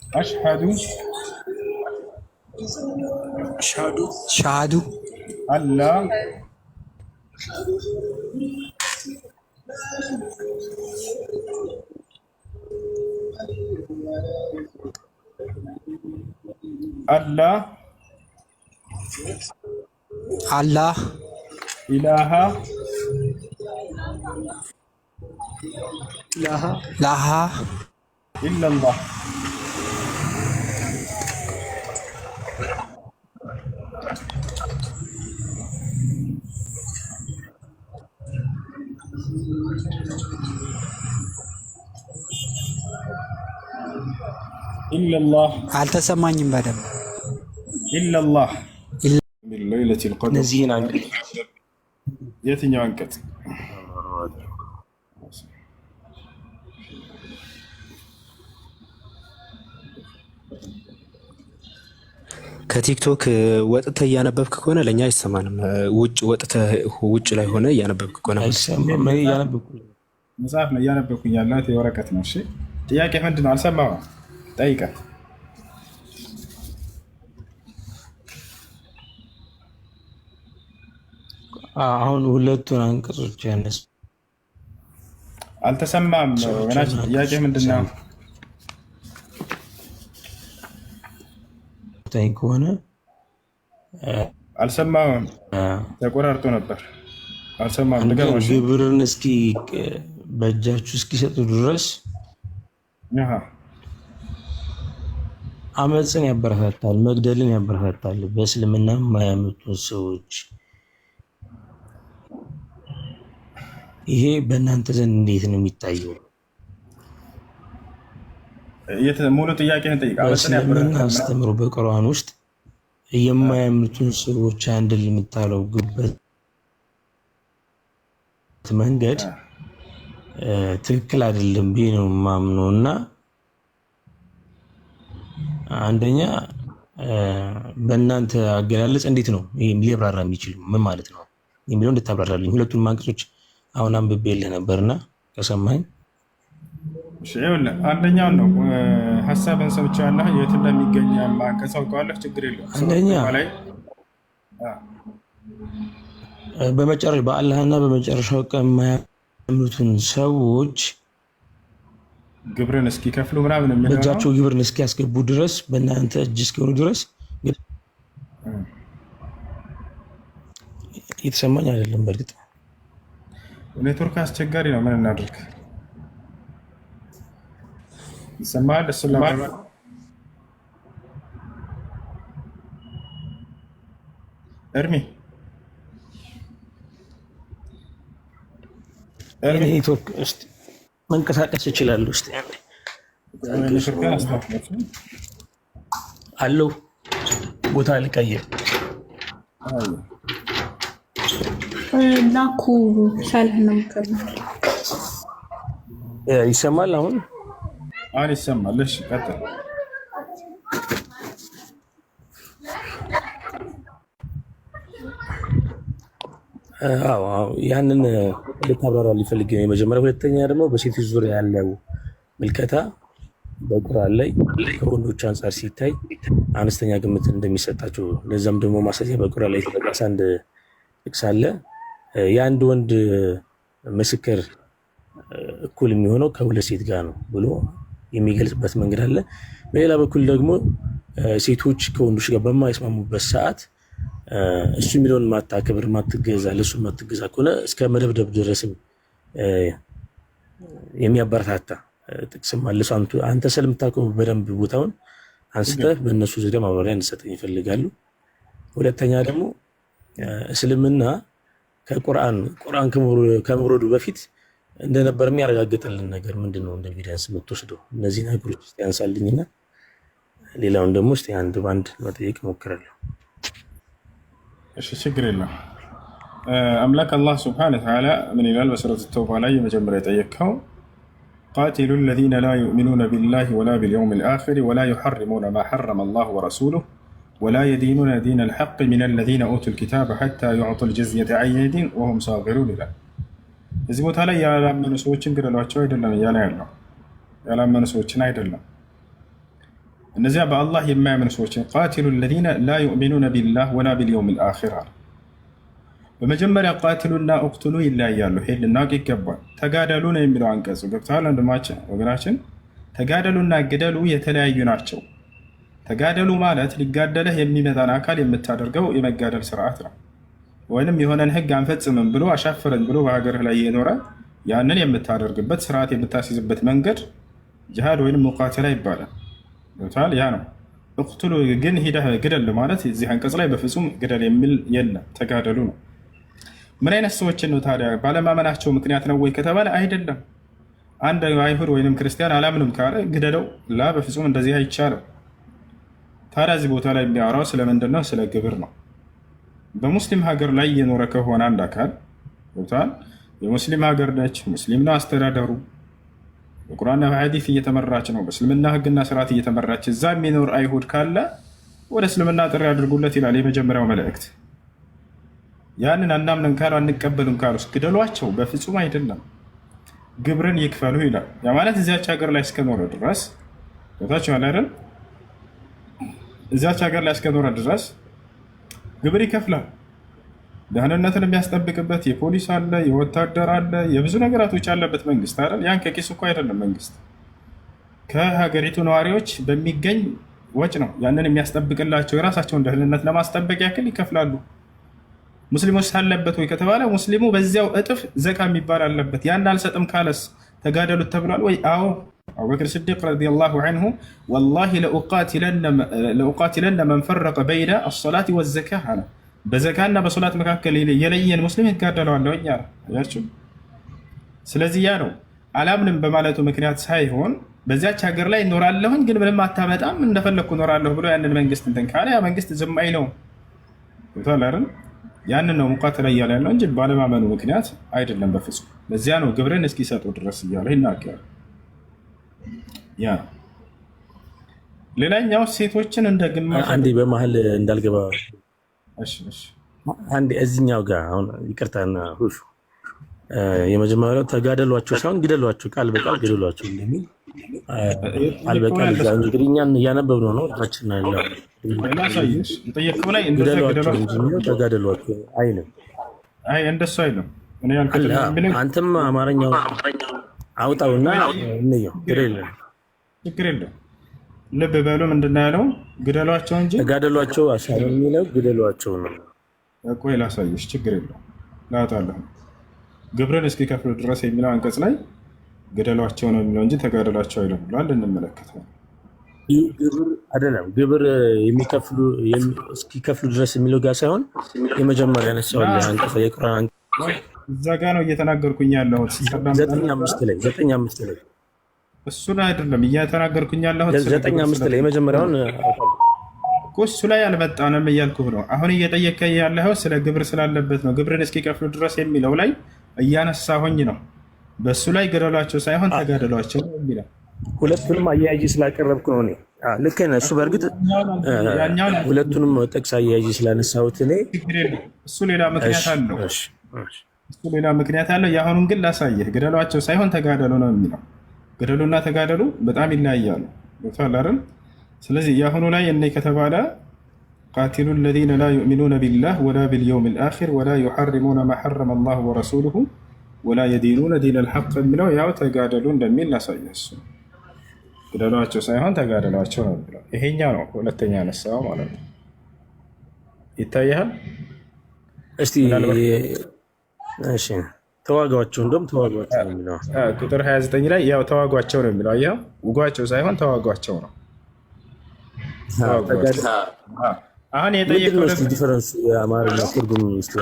أشهد أشهد ሻሃዱ ألا ألا አላህ إله إله ላሃ إلا الله። إلا الله። አልተሰማኝም በደንብ። إلا الله ليلة القدر። እነዚህን አንቀጽ የትኛው አንቀጽ? ከቲክቶክ ወጥተህ እያነበብክ ከሆነ ለእኛ አይሰማንም። ውጭ ወጥተህ ውጭ ላይ ሆነ እያነበብክ ከሆነ አይሰማም። እኔ እያነበብኩ ነው። መጽሐፍ ነው እያነበብኩኝ ያለሁት፣ የወረቀት ነው። እሺ ጥያቄ ምንድን ነው? አልሰማሁም። ጠይቀህ። አሁን ሁለቱን አንቀጾች ያነሳቸውን አልተሰማም። ወገናችን ጥያቄ አንቀጾች ምንድን ነው? ሰምተኸኝ ከሆነ አልሰማሁም። ተቆራርጦ ነበር። አልሰማሁም። አንደኛ ድገመው። እሺ ግብርን እስኪ በእጃችሁ እስኪሰጡ ድረስ አሃ። አመፅን ያበረታታል፣ መግደልን ያበረታታል። በእስልምና የማያምኑትን ሰዎች ይሄ በእናንተ ዘንድ እንዴት ነው የሚታየው? ሙሉ ጥያቄህን ጠይቅ። አመፅን በእስልምና ያበረታታል። አስተምሮ በቁርአን ውስጥ የማያምኑትን ሰዎች አንድ የምታደርጉበት መንገድ ትክክል አይደለም ብዬ ነው የማምነው። እና አንደኛ በእናንተ አገላለጽ እንዴት ነው ይሄ ሊብራራ የሚችል፣ ምን ማለት ነው የሚለው እንድታብራራልኝ። ሁለቱን አንቀጾች አሁን አንብቤልህ ነበርና ከሰማኝ። እሺ፣ ይኸውልህ አንደኛውን ነው ሀሳብን ሰምቼዋለሁ። የት እንደሚገኝ አንቀጽ አውቀዋለሁ። ችግር የለውም። ሱረቱ አንደኛ ተውባ ላይ በመጨረሻ በአላህና በመጨረሻው ቀን የማያምኑትን ሰዎች ግብርን እስኪከፍሉ ምናምን የሚለው ነው። በእጃቸው ግብርን እስኪያስገቡ ድረስ፣ በእናንተ እጅ እስኪሆኑ ድረስ። እየተሰማኝ አይደለም። በእርግጥ ኔትወርክ አስቸጋሪ ነው። ምን እናድርግ? ይሰማሃል? እሱን ለማለት እርሚ እርሚ ኔትወርክ ውስጥ መንቀሳቀስ እችላለሁ። እስኪ አንዴ ኔትወርክን አስተካክለው። አለው ቦታ ልቀይር። አይ፣ ላኩ ሳልህ ነው የምከብነው። ይሰማል አሁን? አሁን ይሰማል። እሺ ቀጥል። አዎ፣ ያንን ልታብራራ ሊፈልግ ነው የመጀመሪያ። ሁለተኛ ደግሞ በሴቶች ዙሪያ ያለው ምልከታ በቁርአን ላይ ከወንዶች አንጻር ሲታይ አነስተኛ ግምት እንደሚሰጣቸው፣ ለዛም ደግሞ ማሳያ በቁርአን ላይ የተጠቀሰ አንድ ጥቅስ አለ። የአንድ ወንድ ምስክር እኩል የሚሆነው ከሁለት ሴት ጋር ነው ብሎ የሚገልጽበት መንገድ አለ። በሌላ በኩል ደግሞ ሴቶች ከወንዶች ጋር በማይስማሙበት ሰዓት እሱ የሚለውን ማታከብር፣ ማትገዛ፣ ለእሱ ማትገዛ ከሆነ እስከ መደብደብ ድረስም የሚያበረታታ ጥቅስም አለ። እሱ አንተ ስለምታውቀው በደንብ ቦታውን አንስተህ በእነሱ ዙሪያ ማብራሪያ እንድሰጠኝ ይፈልጋሉ። ሁለተኛ ደግሞ እስልምና ከቁርአን ቁርአን ከመውረዱ በፊት እንደነበር የሚያረጋግጥልን ነገር ምንድን ነው? እንደ evidence የምትወስደው እነዚህ ነገሮች ውስጥ ያንሳልኝና ሌላውን ደግሞ እስኪ አንድ በአንድ መጠየቅ እሞክራለሁ። እሺ ችግር የለም። አምላክ አላህ سبحانه وتعالى ምን ይላል? በሱረቱ ተውባ ላይ የመጀመሪያ የጠየቅከው قاتلوا الذين لا يؤمنون بالله ولا باليوم الآخر ولا يحرمون ما حرم الله ورسوله ولا يدينون دين الحق من الذين أوتوا الكتاب حتى يعطوا الجزية عن يد وهم صاغرون ይላል። እዚህ ቦታ ላይ ያላመኑ ሰዎችን ግደሏቸው አይደለም እያለ ያለው፣ ያላመኑ ሰዎችን አይደለም። እነዚያ በአላህ የማያምኑ ሰዎችን قاتلوا الذين لا يؤمنون بالله ولا باليوم الآخر አለ። በመጀመሪያ قاتلوا ና اقتلوا ይለያያሉ። ይሄን ልናውቅ ይገባል። ተጋደሉ ነው የሚለው አንቀጹ። ገብተዋል ወንድማችን ወገናችን? ተጋደሉና ግደሉ የተለያዩ ናቸው። ተጋደሉ ማለት ሊጋደለህ የሚመጣን አካል የምታደርገው የመጋደል ስርዓት ነው። ወይንም የሆነን ህግ አንፈጽምም ብሎ አሻፈረን ብሎ በሀገርህ ላይ የኖረ ያንን የምታደርግበት ስርዓት የምታስይዝበት መንገድ ጅሃድ ወይንም ሙቃተላ ይባላል። ገብቶሃል? ያ ነው። እቅቱሉ ግን ሂደህ ግደል ማለት እዚህ አንቀጽ ላይ በፍጹም ግደል የሚል የለም። ተጋደሉ ነው። ምን አይነት ሰዎችን ነው ታዲያ? ባለማመናቸው ምክንያት ነው ወይ ከተባለ አይደለም። አንድ አይሁድ ወይንም ክርስቲያን አላምንም ካለ ግደለው፣ ላ በፍጹም እንደዚህ አይቻልም። ታዲያ እዚህ ቦታ ላይ የሚያወራው ስለምንድን ነው? ስለ ግብር ነው። በሙስሊም ሀገር ላይ እየኖረ ከሆነ አንድ አካል ገብቶሃል? የሙስሊም ሀገር ነች፣ ሙስሊም ነው አስተዳደሩ፣ በቁርአንና በሐዲስ እየተመራች ነው፣ በእስልምና ህግና ስርዓት እየተመራች እዛ የሚኖር አይሁድ ካለ ወደ እስልምና ጥሪ አድርጉለት ይላል የመጀመሪያው መልእክት። ያንን አናምንም ካሉ አንቀበልም ካሉ ግደሏቸው፣ በፍጹም አይደለም። ግብርን ይክፈሉ ይላል። ያ ማለት እዚያች ሀገር ላይ እስከኖረ ድረስ ገብታችኋል አይደል? እዚያች ሀገር ላይ እስከኖረ ድረስ ግብር ይከፍላል። ደህንነትን የሚያስጠብቅበት የፖሊስ አለ፣ የወታደር አለ፣ የብዙ ነገራቶች ያለበት መንግስት አይደል? ያን ከኪስ እኮ አይደለም መንግስት ከሀገሪቱ ነዋሪዎች በሚገኝ ወጭ ነው ያንን የሚያስጠብቅላቸው። የራሳቸውን ደህንነት ለማስጠበቅ ያክል ይከፍላሉ። ሙስሊሞች አለበት ወይ ከተባለ ሙስሊሙ በዚያው እጥፍ ዘካ የሚባል አለበት። ያን አልሰጥም ካለስ ተጋደሉት ተብሏል ወይ? አዎ። አቡበክር ስዲቅ رضي الله عنه والله لأقاتلن من فرق بين الصلاة والزكاة አለ። በዘካና በሶላት መካከል የለየን ሙስሊም ይጋደለዋለሁ አለ። አያችሁ። ስለዚህ ያ ነው አላምንም በማለቱ ምክንያት ሳይሆን በዚያች ሀገር ላይ እኖራለሁኝ ግን ምንም አታመጣም እንደፈለግኩ እኖራለሁ ብሎ ያንን መንግስት እንትን ካለ ያ መንግስት ዝም አይለውም። ገብቶሃል አይደል? ያንን ነው ሙቃተላ እያለ ያለው እንጂ ባለማመኑ ምክንያት አይደለም በፍጹም። ለዚያ ነው ግብርን እስኪሰጡ ድረስ እያለ ይናገራል። ያ ነው። ሌላኛው ሴቶችን እንደ ግማሽ አንዴ በመሀል እንዳልገባ እሺ፣ እሺ። አንዴ እዚህኛው ጋር አሁን ይቅርታና ሁሹ የመጀመሪያው ተጋደሏቸው ሳይሆን ግደሏቸው፣ ቃል በቃል ግደሏቸው እንደሚል ቃል በቃል እዛ እንግዲህ እኛን እያነበብነው ነው እጃችን ያለው ላሳየሽ የጠየቅከው ላይ እንደዛ ግደሏቸው ግደሏቸው እንጂ የሚለው ተጋደሏቸው አይልም። አይ እንደሱ አይልም። እኔ ያልኩት አለ የሚለው አንተም አማርኛው አውጣውና እንየው። ግደል የለም ችግር የለም። ልብ በሉ ምንድን ነው ያለው? ግደሏቸው እንጂ ተጋደሏቸው አሻ የሚለው ግደሏቸው ነው። ቆይ ላሳየሽ፣ ችግር የለም ላወጣለሁ። ግብርን እስኪከፍሉ ድረስ የሚለው አንቀጽ ላይ ግደሏቸው ነው የሚለው እንጂ ተጋደሏቸው አይልም ብሏል። እንመለከተው። ይህ ግብር አይደለም ግብር የሚከፍሉ እስኪከፍሉ ድረስ የሚለው ጋር ሳይሆን የመጀመሪያ ያነሳው አንቀጽ የቁርአን አንቀጽ እዛ ጋ ነው እየተናገርኩኝ ያለሁት። 9:5 ላይ 9:5 ላይ እሱ ላይ አይደለም እየተናገርኩኝ ያለሁት ስለ ዘጠኝ ግብር አምስት ስለ ላይ የመጀመሪያውን እኮ እሱ ላይ አልመጣንም እያልኩህ ነው። አሁን እየጠየከኝ ያለኸው ስለ ግብር ስላለበት ነው። ግብርን እስኪከፍሉ ድረስ የሚለው ላይ እያነሳሁኝ ነው። በእሱ ላይ ገደሏቸው ሳይሆን ተጋደሏቸው ነው የሚለው። ሁለቱንም አያያዥ ስላቀረብኩ ነው እኔ። ልክ ነህ። እሱ በእርግጥ ያኛውን ሁለቱንም ጠቅስ አያያዥ ስላነሳሁት እኔ ችግር የለም። እሱ ሌላ ምክንያት እሺ፣ አለው። እሺ፣ እሺ። እሱ ሌላ ምክንያት አለው። የአሁኑን ግን ላሳየህ። ግደሏቸው ሳይሆን ተጋደሉ ነው የሚለው። ግደሉና ተጋደሉ በጣም ይለያያሉ። ገብቶሃል አይደል? ስለዚህ የአሁኑ ላይ እኔ ከተባለ قاتلوا الذين لا يؤمنون بالله ولا باليوم الآخر ولا يحرمون ما حرم الله ورسوله ولا يدينون دين الحق የሚለው ያው ተጋደሉ እንደሚል ላሳየህ። እሱ ግደሏቸው ሳይሆን ተጋደሏቸው ነው የሚለው። ይሄኛው ነው ሁለተኛ ያነሳው ማለት ነው። ይታያል። እስቲ ምናልባት እሺ፣ ተዋጓቸው፣ እንደውም ተዋጓቸው ነው የሚለው። ቁጥር 29 ላይ ያው ተዋጓቸው ነው የሚለው። አየኸው፣ ውጓቸው ሳይሆን ተዋጓቸው ነው። ተዋጓቸው። አሁን ምንድን የጠየቀው ነው እስቲ ደግሞ difference ኡ የአማርኛ ትርጉም እስቲ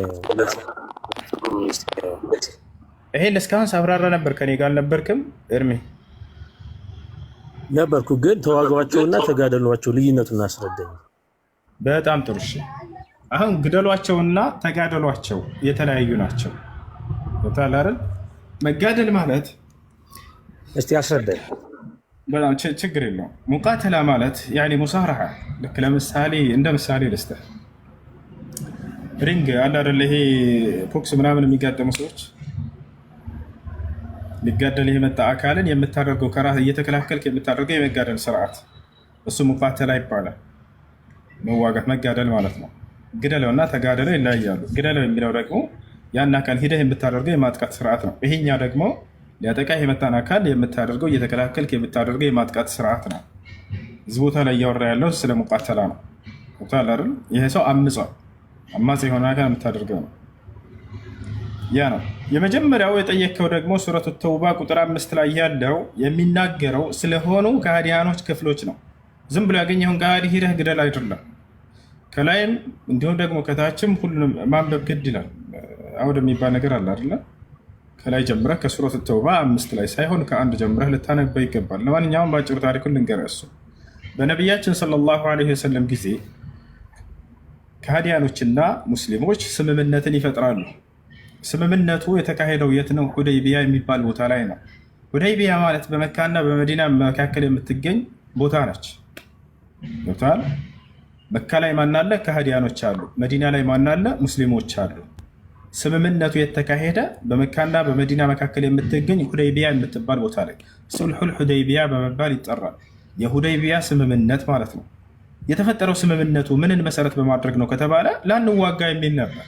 ይሄን እስካሁን ሳብራራ ነበር። ከኔ ጋር አልነበርክም እርሜ? ነበርኩ፣ ግን ተዋጓቸውና ተጋደሏቸው ልዩነቱን አስረዳኝ። በጣም ጥሩ። እሺ አሁን ግደሏቸውና ተጋደሏቸው የተለያዩ ናቸው። ገብቶሃል አይደል? መጋደል ማለት እስቲ አስረዳኝ። በጣም ችግር የለውም። ሙቃተላ ማለት ያኔ ሙሳራሐ፣ ልክ ለምሳሌ እንደ ምሳሌ ልስጥህ። ring አለ አይደል? ይሄ ቦክስ ምናምን የሚጋጠሙ ሰዎች ሊጋደል የመጣ አካልን የምታደርገው ከራስህ እየተከላከልክ የምታደርገው የመጋደል ስርዓት እሱ ሙቃተላ ይባላል። መዋጋት መጋደል ማለት ነው። ግደለው እና ተጋደለው ይለያያሉ። ግደለው የሚለው ደግሞ ያን አካል ሂደህ የምታደርገው የማጥቃት ስርዓት ነው። ይሄኛ ደግሞ ሊያጠቃህ የመጣን አካል የምታደርገው እየተከላከልክ የምታደርገው የማጥቃት ስርዓት ነው። እዚህ ቦታ ላይ እያወራ ያለው ስለ ሙቃተላ ነው። ገብቶሃል አይደል? ይሄ ሰው አምጿል። አማጽ የሆነ አካል የምታደርገው ነው። ያ ነው የመጀመሪያው። የጠየቅከው ደግሞ ሱረቱ ተውባ ቁጥር 5 ላይ ያለው የሚናገረው ስለሆኑ ከሃዲያኖች ክፍሎች ነው። ዝም ብሎ ያገኘውን ከሃዲ ሂደህ ግደል አይደለም። ከላይም እንዲሁም ደግሞ ከታችም ሁሉንም ማንበብ ግድ ይላል። አውድ የሚባል ነገር አለ አይደለ? ከላይ ጀምረህ ከሱረቱ ተውባ 5 ላይ ሳይሆን ከ1 ጀምረህ ልታነበው ይገባል። ለማንኛውም በአጭሩ ታሪኩን ልንገርህ። እሱ በነቢያችን صلى الله عليه وسلم ጊዜ ከሃዲያኖችና ሙስሊሞች ስምምነትን ይፈጥራሉ። ስምምነቱ የተካሄደው የት ነው? ሁደይቢያ የሚባል ቦታ ላይ ነው። ሁደይቢያ ማለት በመካና በመዲና መካከል የምትገኝ ቦታ ነች። ገብቶሃል? መካ ላይ ማናለ? ከሃዲያኖች አሉ። መዲና ላይ ማናለ? ሙስሊሞች አሉ። ስምምነቱ የተካሄደ በመካና በመዲና መካከል የምትገኝ ሁደይቢያ የምትባል ቦታ ላይ ሱልሑል ሁደይቢያ በመባል ይጠራል። የሁደይቢያ ስምምነት ማለት ነው። የተፈጠረው ስምምነቱ ምንን መሰረት በማድረግ ነው ከተባለ ላንዋጋ የሚል ነበር።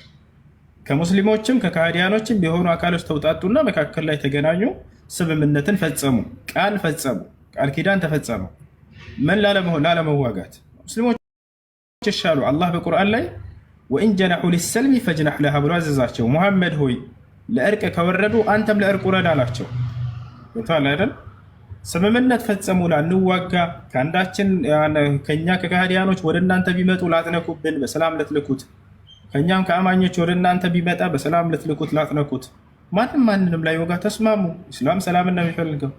ከሙስሊሞችም ከካህዲያኖችም የሆኑ አካሎች ተውጣጡና መካከል ላይ ተገናኙ፣ ስምምነትን ፈጸሙ፣ ቃል ፈጸሙ፣ ቃል ኪዳን ተፈጸመ። ምን ላለመዋጋት ሙስሊሞች ይሻሉ። አላህ በቁርአን ላይ وإن جنحوا للسلم فاجنح لها ብሎ አዘዛቸው። ሙሐመድ ሆይ ለእርቅ ከወረዱ አንተም ለእርቅ ውረድ አላቸው። ገብቶሃል አይደል? ስምምነት ፈጸሙ። ላንዋጋ ከአንዳችን ከኛ ከካህዲያኖች ወደ እናንተ ቢመጡ ላትነኩብን፣ በሰላም ልትልኩት፣ ከእኛም ከአማኞች ወደ እናንተ ቢመጣ በሰላም ልትልኩት፣ ላትነኩት። ማንም ማንንም ላይ ወጋ ተስማሙ። ኢስላም ሰላምን ነው የሚፈልገው።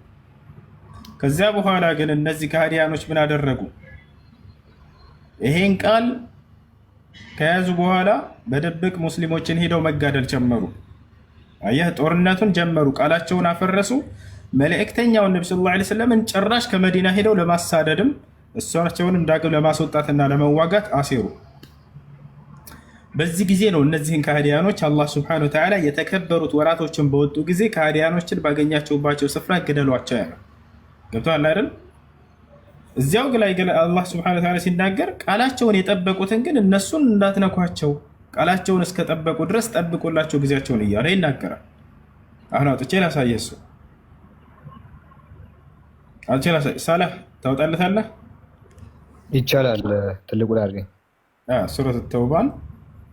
ከዚያ በኋላ ግን እነዚህ ከሃዲያኖች ምን አደረጉ? ይሄን ቃል ከያዙ በኋላ በድብቅ ሙስሊሞችን ሄደው መጋደል ጀመሩ። አየህ፣ ጦርነቱን ጀመሩ፣ ቃላቸውን አፈረሱ። መልእክተኛውን ነቢ ሰለላሁ ዐለይሂ ወሰለም ጭራሽ ከመዲና ሄደው ለማሳደድም እሷቸውንም ዳግም ለማስወጣትና ለመዋጋት አሴሩ። በዚህ ጊዜ ነው እነዚህን ከሃዲያኖች አላህ ስብሐነሁ ወተዓላ የተከበሩት ወራቶችን በወጡ ጊዜ ከሃዲያኖችን ባገኛቸውባቸው ስፍራ ግደሏቸው ያለው። ገብቶሃል አይደል? እዚያው ላይ አላህ ስብሐነሁ ወተዓላ ሲናገር ቃላቸውን የጠበቁትን ግን እነሱን እንዳትነኳቸው ቃላቸውን እስከጠበቁ ድረስ ጠብቁላቸው ጊዜያቸውን እያለ ይናገራል። አሁን አውጥቼ ላሳየህ። እሱ አውጥቼ ላሳየህ። ሳላህ ታወጣለታለህ? ይቻላል። ትልቁ ላይ አድርገኝ። ሱረት ተውባን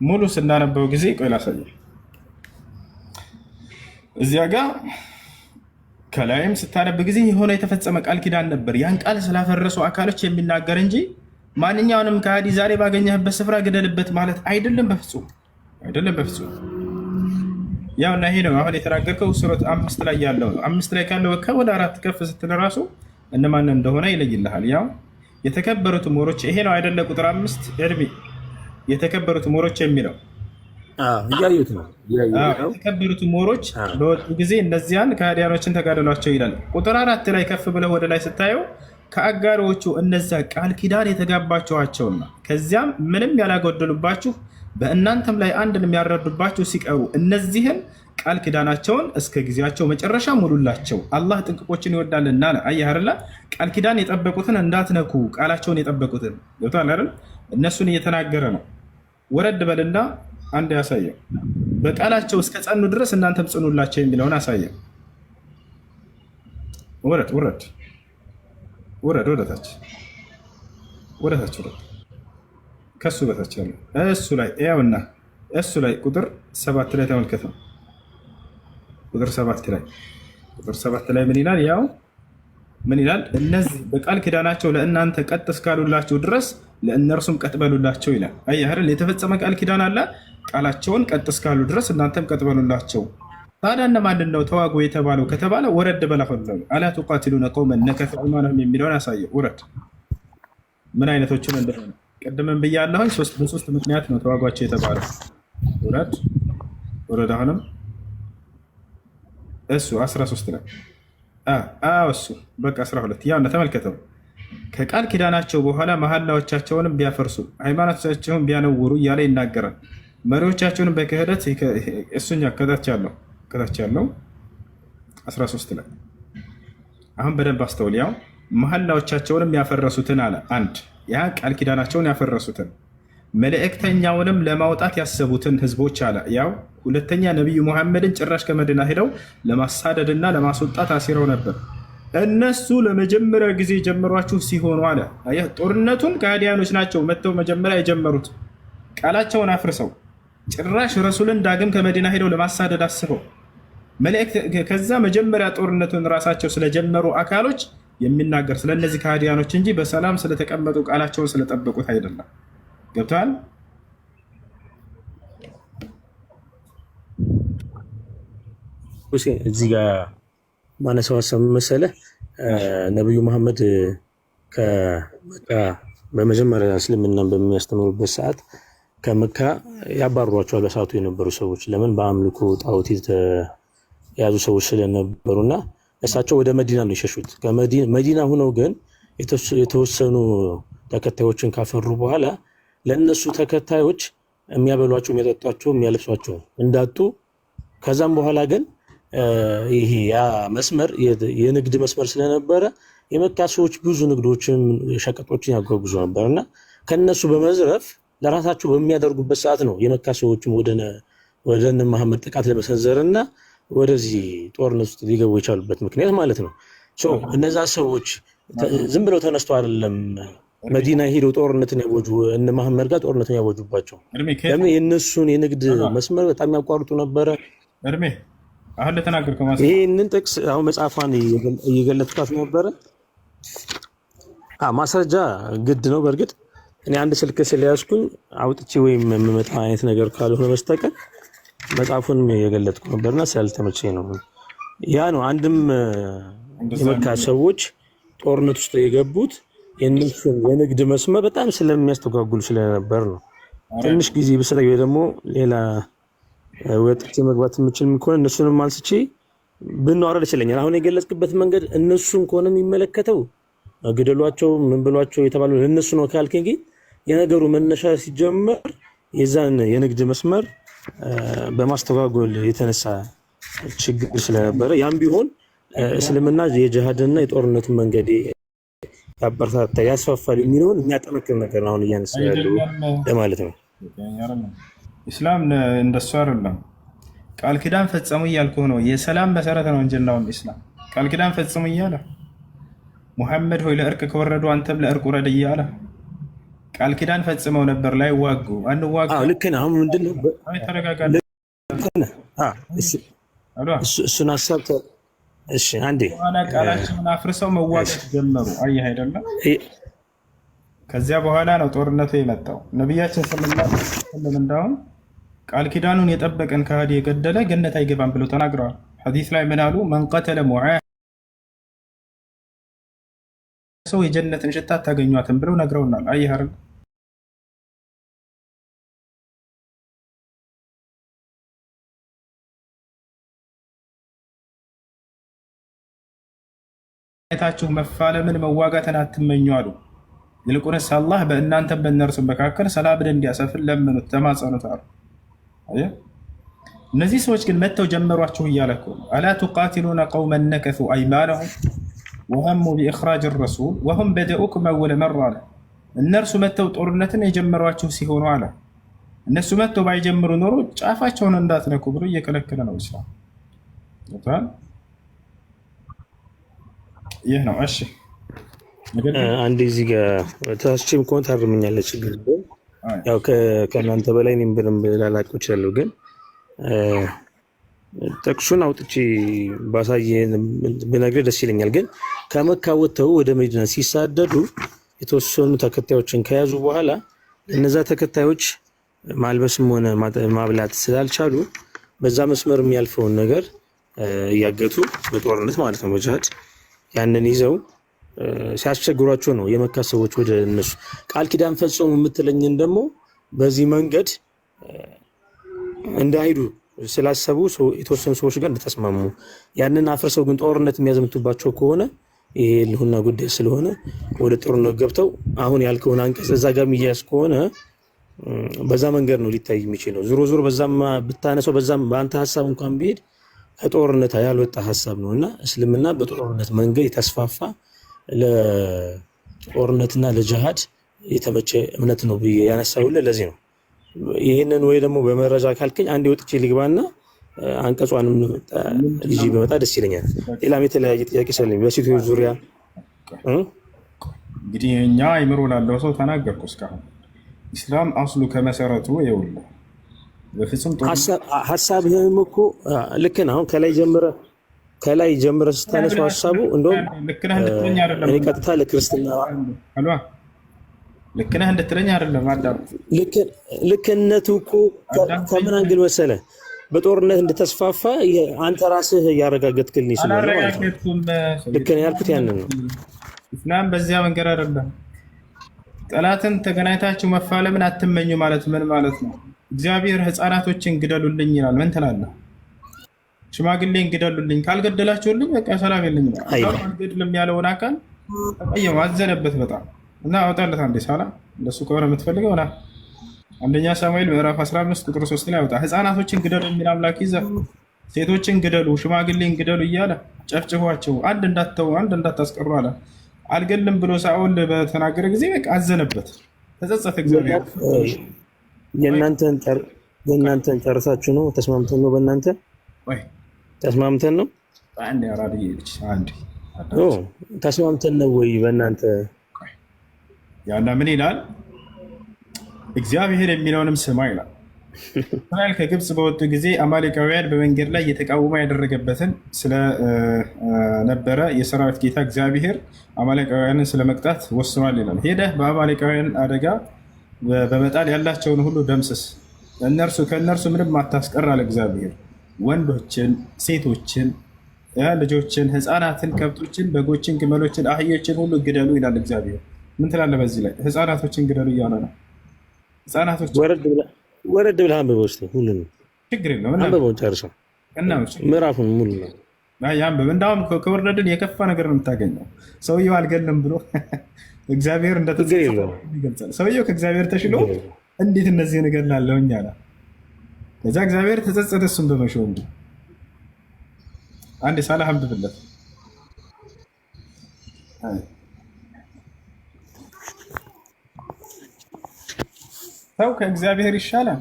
ሙሉ ስናነበው ጊዜ ቆይ ላሳየህ። እዚያ ጋር ከላይም ስታነብ ጊዜ የሆነ የተፈጸመ ቃል ኪዳን ነበር። ያን ቃል ስላፈረሱ አካሎች የሚናገር እንጂ ማንኛውንም ከሃዲ ዛሬ ባገኘህበት ስፍራ ግደልበት ማለት አይደለም። በፍጹም አይደለም፣ በፍጹም። ያው እና ይሄ ነው አሁን የተናገርከው ሱረት 5 ላይ ያለው ነው። 5 ላይ ካለው ከወደ 4 ከፍ ስትል ራሱ እነማን እንደሆነ ይለይልሃል። ያው የተከበሩት ወሮች ይሄ ነው አይደለ? ቁጥር 5 እድሜ የተከበሩት ወሮች የሚለው እያዩት ነው። የተከበሩት ወሮች በወጡ ጊዜ እነዚያን ከሃዲያኖችን ተጋደሏቸው ይላል። ቁጥር 4 ላይ ከፍ ብለው ወደ ላይ ስታየው ከአጋሪዎቹ እነዚያ ቃል ኪዳን የተጋባችኋቸውና ከዚያም ምንም ያላጎደሉባችሁ በእናንተም ላይ አንድንም ያልረዱባችሁ ሲቀሩ እነዚህን ቃል ኪዳናቸውን እስከ ጊዜያቸው መጨረሻ ሙሉላቸው፣ አላህ ጥንቅቆችን ይወዳልና። አየህ አይደለ? ቃል ኪዳን የጠበቁትን እንዳትነኩ፣ ቃላቸውን የጠበቁትን ገብቶሃል አይደል? እነሱን እየተናገረ ነው። ወረድ በልና አንድ ያሳየው፣ በቃላቸው እስከ ጸኑ ድረስ እናንተም ጽኑላቸው የሚለውን አሳየው። ውረድ ውረድ ውረድ፣ ወደታች ወደታች ውረድ፣ ከሱ በታች ያለው እሱ ላይ ያውና እሱ ላይ ቁጥር 7 ላይ ተመልከተው። ቁጥር 7 ላይ ቁጥር 7 ላይ ምን ይላል? ያው ምን ይላል? እነዚህ በቃል ኪዳናቸው ለእናንተ ቀጥ እስካሉላችሁ ድረስ ለእነርሱም ቀጥ በሉላቸው ይላል። አየህ አይደል? የተፈጸመ ቃል ኪዳን አለ። ቃላቸውን ቀጥ እስካሉ ድረስ እናንተም ቀጥ በሉላቸው። ታዲያ እነማንን ነው ተዋጉ የተባለው ከተባለ ወረድ በላ ألا تقاتلون قوما نكثوا أيمانهم የሚለውን ያሳየው። ውረድ ምን አይነቶችን እንደሆነ ቅድምም ብያለሁኝ። በሶስት ምክንያት ነው ተዋጓቸው የተባለው። ውረድ ውረድ። አሁንም እሱ 13 ላይ እሱ በቃ 12 ያው ተመልከተው። ከቃል ኪዳናቸው በኋላ መሐላዎቻቸውንም ቢያፈርሱ ሃይማኖታቸውን ቢያነውሩ እያለ ይናገራል። መሪዎቻቸውንም በክህደት እሱኛ ከታች ያለው ከታች ያለው 13 ላይ አሁን በደንብ አስተውል። ያው መሐላዎቻቸውንም ያፈረሱትን አለ። አንድ ያ ቃል ኪዳናቸውን ያፈረሱትን መልእክተኛውንም ለማውጣት ያሰቡትን ህዝቦች አለ። ያው ሁለተኛ ነቢዩ ሙሐመድን ጭራሽ ከመዲና ሄደው ለማሳደድና ለማስወጣት አሲረው ነበር። እነሱ ለመጀመሪያ ጊዜ የጀመሯችሁ ሲሆኑ አለ። አየህ፣ ጦርነቱን ከሃዲያኖች ናቸው መጥተው መጀመሪያ የጀመሩት ቃላቸውን አፍርሰው ጭራሽ ረሱልን ዳግም ከመዲና ሄደው ለማሳደድ አስበው መልእክት ከዛ መጀመሪያ ጦርነቱን ራሳቸው ስለጀመሩ አካሎች የሚናገር ስለእነዚህ ከሃዲያኖች እንጂ በሰላም ስለተቀመጡ ቃላቸውን ስለጠበቁት አይደለም። ገብተዋል። ሁሴን እዚህ ጋር ማነሳው ሀሳብ ምን መሰለህ? ነቢዩ መሐመድ ከመካ በመጀመሪያ እስልምናን በሚያስተምሩበት ሰዓት ከመካ ያባሯቸዋል። በሰዓቱ የነበሩ ሰዎች ለምን በአምልኮ ጣዖት የተያዙ ሰዎች ስለነበሩና እሳቸው ወደ መዲና ነው የሸሹት። መዲና ሁነው ግን የተወሰኑ ተከታዮችን ካፈሩ በኋላ ለእነሱ ተከታዮች የሚያበሏቸው፣ የሚያጠጧቸው፣ የሚያለብሷቸው እንዳጡ ከዛም በኋላ ግን ይሄ ያ መስመር የንግድ መስመር ስለነበረ የመካ ሰዎች ብዙ ንግዶችን፣ ሸቀጦችን ያጓጉዙ ነበር እና ከነሱ በመዝረፍ ለራሳቸው በሚያደርጉበት ሰዓት ነው የመካ ሰዎችም ወደ እነ መሐመድ ጥቃት ለመሰንዘር እና ወደዚህ ጦርነት ውስጥ ሊገቡ የቻሉበት ምክንያት ማለት ነው። So እነዛ ሰዎች ዝም ብለው ተነስቶ አይደለም መዲና ሄደው ጦርነትን ያወጁ እነ መሐመድ ጋር ጦርነትን ያወጁባቸው። እድሜ ከየት ለምን የእነሱን የንግድ መስመር በጣም ያቋርጡ ነበረ። እድሜ አሁን ለተናገርከው ማስ ይህንን ጥቅስ አሁን መጽሐፏን እየገለጥኳት ነበረ። ማስረጃ ግድ ነው። በእርግጥ እኔ አንድ ስልክ ስለያዝኩኝ አውጥቼ ወይም የምመጣ አይነት ነገር ካልሆነ በስተቀር መጽሐፉንም የገለጥኩ ነበርና ስላልተመቸኝ ነው። ያ ነው አንድም እንደዛ የመካ ሰዎች ጦርነት ውስጥ የገቡት የእነሱን የንግድ መስመር በጣም ስለሚያስተጓጉል ስለነበር ነው። ትንሽ ጊዜ ብሰጠኝ ወይ ደግሞ ሌላ ወጥቼ መግባት የምችል ከሆነ እነሱንም አንስቼ ብናወራ ደስ ይለኛል። አሁን የገለጽክበት መንገድ እነሱን ከሆነ የሚመለከተው ግደሏቸው፣ ምን ብሏቸው የተባለው ለእነሱ ነው ካልከኝ ግን የነገሩ መነሻ ሲጀመር የዛን የንግድ መስመር በማስተጓጎል የተነሳ ችግር ስለነበረ ያም ቢሆን እስልምና የጅሃድና የጦርነትን መንገድ ያበረታታ ያስፋፋል የሚለውን የሚያጠነክር ነገር ነው አሁን እያነሳ ያለው አይደለም ለማለት ነው። አይደለም። ኢስላም እንደሱ አይደለም። ቃል ኪዳን ፈጸሙ እያልኩህ ነው። የሰላም መሰረት ነው እንጂ እንዳውም ኢስላም ቃል ኪዳን ፈጽሙ እያለ ሙሐመድ ሆይ ለእርቅ ከወረዱ አንተም ለእርቅ ውረድ እያለ ቃል ኪዳን ፈጽመው ነበር። ላይዋጉ አንዋጋ። አዎ ልክ ነህ። አሁን ምንድን ነው አይ ተረጋጋ። ልክ ነህ። አዎ፣ አሉ እሱን ሀሳብ እሺ፣ አንዴ በኋላ ቃላቸውን አፍርሰው መዋጋት ጀመሩ። አየህ አይደለም? ከዚያ በኋላ ነው ጦርነቱ የመጣው። ነቢያችን ሰለላሁ ዐለይሂ ወሰለም እንዳውም ቃል ኪዳኑን የጠበቀን ከሃዲ የገደለ ገነት አይገባም ብለው ተናግረዋል። ሐዲስ ላይ ምን አሉ? መን ቀተለ ሙዓሂድ ሰው የጀነትን ሽታ አታገኟትም ብለው ነግረውናል። አየህ አይደል? አይታችሁ መፋለምን መዋጋትን አትመኙ አሉ። ይልቁንስ አላህ በእናንተም በእነርሱም መካከል ሰላምን እንዲያሰፍን ለምኑት፣ ተማጸኑት አሉ። አየህ? እነዚህ ሰዎች ግን መጥተው ጀመሯችሁ እያለ እኮ ነው። ألا تقاتلون قوما نكثوا أيمانهم وهموا بإخراج الرسول وهم بدءوكم أول مرة አለ። እነርሱ መጥተው ጦርነትን የጀመሯችሁ ሲሆኑ አለ። እነሱ መጥተው ባይጀምሩ ኖሮ ጫፋቸውን እንዳትነኩ ብሎ እየከለከለ ነው ኢስላም። ገብቶሃል? ይህ ነው። እሺ፣ ነገር ግን አንዴ እዚህ ጋር ተሳስቼም ከሆነ ታርምኛለህ፣ ችግር የለውም። አይ፣ ያው ከእናንተ በላይ እኔም በደንብ ላላውቀው እችላለሁ፣ ግን ጥቅሱን አውጥቼ ባሳየህ ብነግርህ ደስ ይለኛል። ግን ከመካ ወጥተው ወደ መዲና ሲሳደዱ የተወሰኑ ተከታዮችን ከያዙ በኋላ እነዛ ተከታዮች ማልበስም ሆነ ማብላት ስላልቻሉ በዛ መስመር የሚያልፈውን ነገር እያገቱ በጦርነት ማለት ነው በጅሃድ ያንን ይዘው ሲያስቸግሯቸው ነው የመካ ሰዎች ወደ እነሱ ቃል ኪዳን ፈጸሙ የምትለኝን ደግሞ በዚህ መንገድ እንዳይሄዱ ስላሰቡ የተወሰኑ ሰዎች ጋር እንደተስማሙ ያንን አፍርሰው ግን ጦርነት የሚያዘምቱባቸው ከሆነ ይሄ የህልውና ጉዳይ ስለሆነ ወደ ጦርነት ገብተው አሁን ያልከውን አንቀጽ እዛ ጋር የሚያዝ ከሆነ በዛ መንገድ ነው ሊታይ የሚችለው። ዞሮ ዞሮ በዛም ብታነሰው በዛም በአንተ ሀሳብ እንኳን ቢሄድ ከጦርነት ያልወጣ ሀሳብ ነው እና እስልምና በጦርነት መንገድ የተስፋፋ ለጦርነትና ለጅሃድ የተመቸ እምነት ነው ብዬ ያነሳሁልህ ለዚህ ነው። ይህንን ወይ ደግሞ በመረጃ ካልከኝ አንዴ ወጥቼ ልግባና አንቀጿንም ይዤ በመጣ ደስ ይለኛል። ሌላም የተለያየ ጥያቄ ስላለኝ በሴቶች ዙሪያ እ? እንግዲህ እኛ አይምሮ ላለው ሰው ተናገርኩ እስካሁን። ኢስላም አስሉ ከመሰረቱ ይኸውልህ በፍጹም ጦርነት ሀሳብህም እኮ ልክ ነህ። አሁን ከላይ ጀምረህ ስታነሳው ሀሳቡ እንደውም ልክ ነህ እንድትለኝ አይደለም። እኔ ቀጥታ ለክርስትና አልዋ ልክ ነህ እንድትለኝ አይደለም። አዳምጥ። ልክነቱ እኮ ከምን angle መሰለህ? በጦርነት እንደተስፋፋ አንተ ራስህ እያረጋገጥክልኝ ስለሆነ ማለት ነው። አላረጋገጥኩም። ልክ ነህ ያልኩት ያንን ነው። ኢስላም በዚያ መንገድ አይደለም። ጠላትን ተገናኝታችሁ መፋለምን አትመኙ ማለት ምን ማለት ነው? እግዚአብሔር ሕፃናቶችን ግደሉልኝ ይላል። ምን ትላለህ? ሽማግሌን ግደሉልኝ፣ ካልገደላችሁልኝ በቃ ሰላም የለኝም። አልገድልም ያለውን አካል ተቀየመው፣ አዘነበት በጣም እና አውጣለት አንዴ ሳላ እንደሱ ከሆነ የምትፈልገው ና አንደኛ ሳሙኤል ምዕራፍ 15 ቁጥር 3 ላይ አውጣ። ሕፃናቶችን ግደሉ የሚል አምላክ ይዘህ ሴቶችን ግደሉ፣ ሽማግሌን ግደሉ እያለ ጨፍጭፏቸው፣ አንድ እንዳትተው፣ አንድ እንዳታስቀሩ አለ። አልገልም ብሎ ሳኦል በተናገረ ጊዜ በቃ አዘነበት፣ ተጸጸተ። እግዚአብሔር የእናንተን ጨርሳችሁ ነው? ተስማምተን ነው? በእናንተ ተስማምተን ነው? አንዴ አራድዬ ልጅ አንዴ ተስማምተን ነው ወይ በእናንተ? ያና ምን ይላል? እግዚአብሔር የሚለውንም ስማ ይላል። እስራኤል ከግብፅ በወጡ ጊዜ አማሌቃውያን በመንገድ ላይ የተቃወመ ያደረገበትን ስለነበረ የሰራዊት ጌታ እግዚአብሔር አማሌቃውያንን ስለመቅጣት ወስኗል ይላል። ሄደህ በአማሌቃውያን አደጋ በመጣል ያላቸውን ሁሉ ደምስስ፣ እነርሱ ከእነርሱ ምንም አታስቀር አለ እግዚአብሔር። ወንዶችን፣ ሴቶችን፣ ልጆችን፣ ህፃናትን፣ ከብቶችን፣ በጎችን፣ ግመሎችን፣ አህዮችን ሁሉ ግደሉ ይላል እግዚአብሔር። ምን ትላለህ በዚህ ላይ? ህፃናቶችን ግደሉ እያለ ነው። ህፃናቶች ወረድ ብለህ አንብበው እስኪ ሁሉንም። ችግር የለውም አንብበው ጨርሰው፣ ምዕራፉን ሙሉ ነው። ያንብብ። እንዳውም ከወረድን የከፋ ነገር ነው የምታገኘው። ሰውየው አልገልም ብሎ እግዚአብሔር እንደተጸጸተ ይገልጻል። ሰውየው ከእግዚአብሔር ተሽሎ እንዴት እነዚህን እገላለሁኝ አለ። ከዛ እግዚአብሔር ተጸጸተ እሱን በመሾሙ። አንድ ሳላህ አንብብለት። ሰው ከእግዚአብሔር ይሻላል።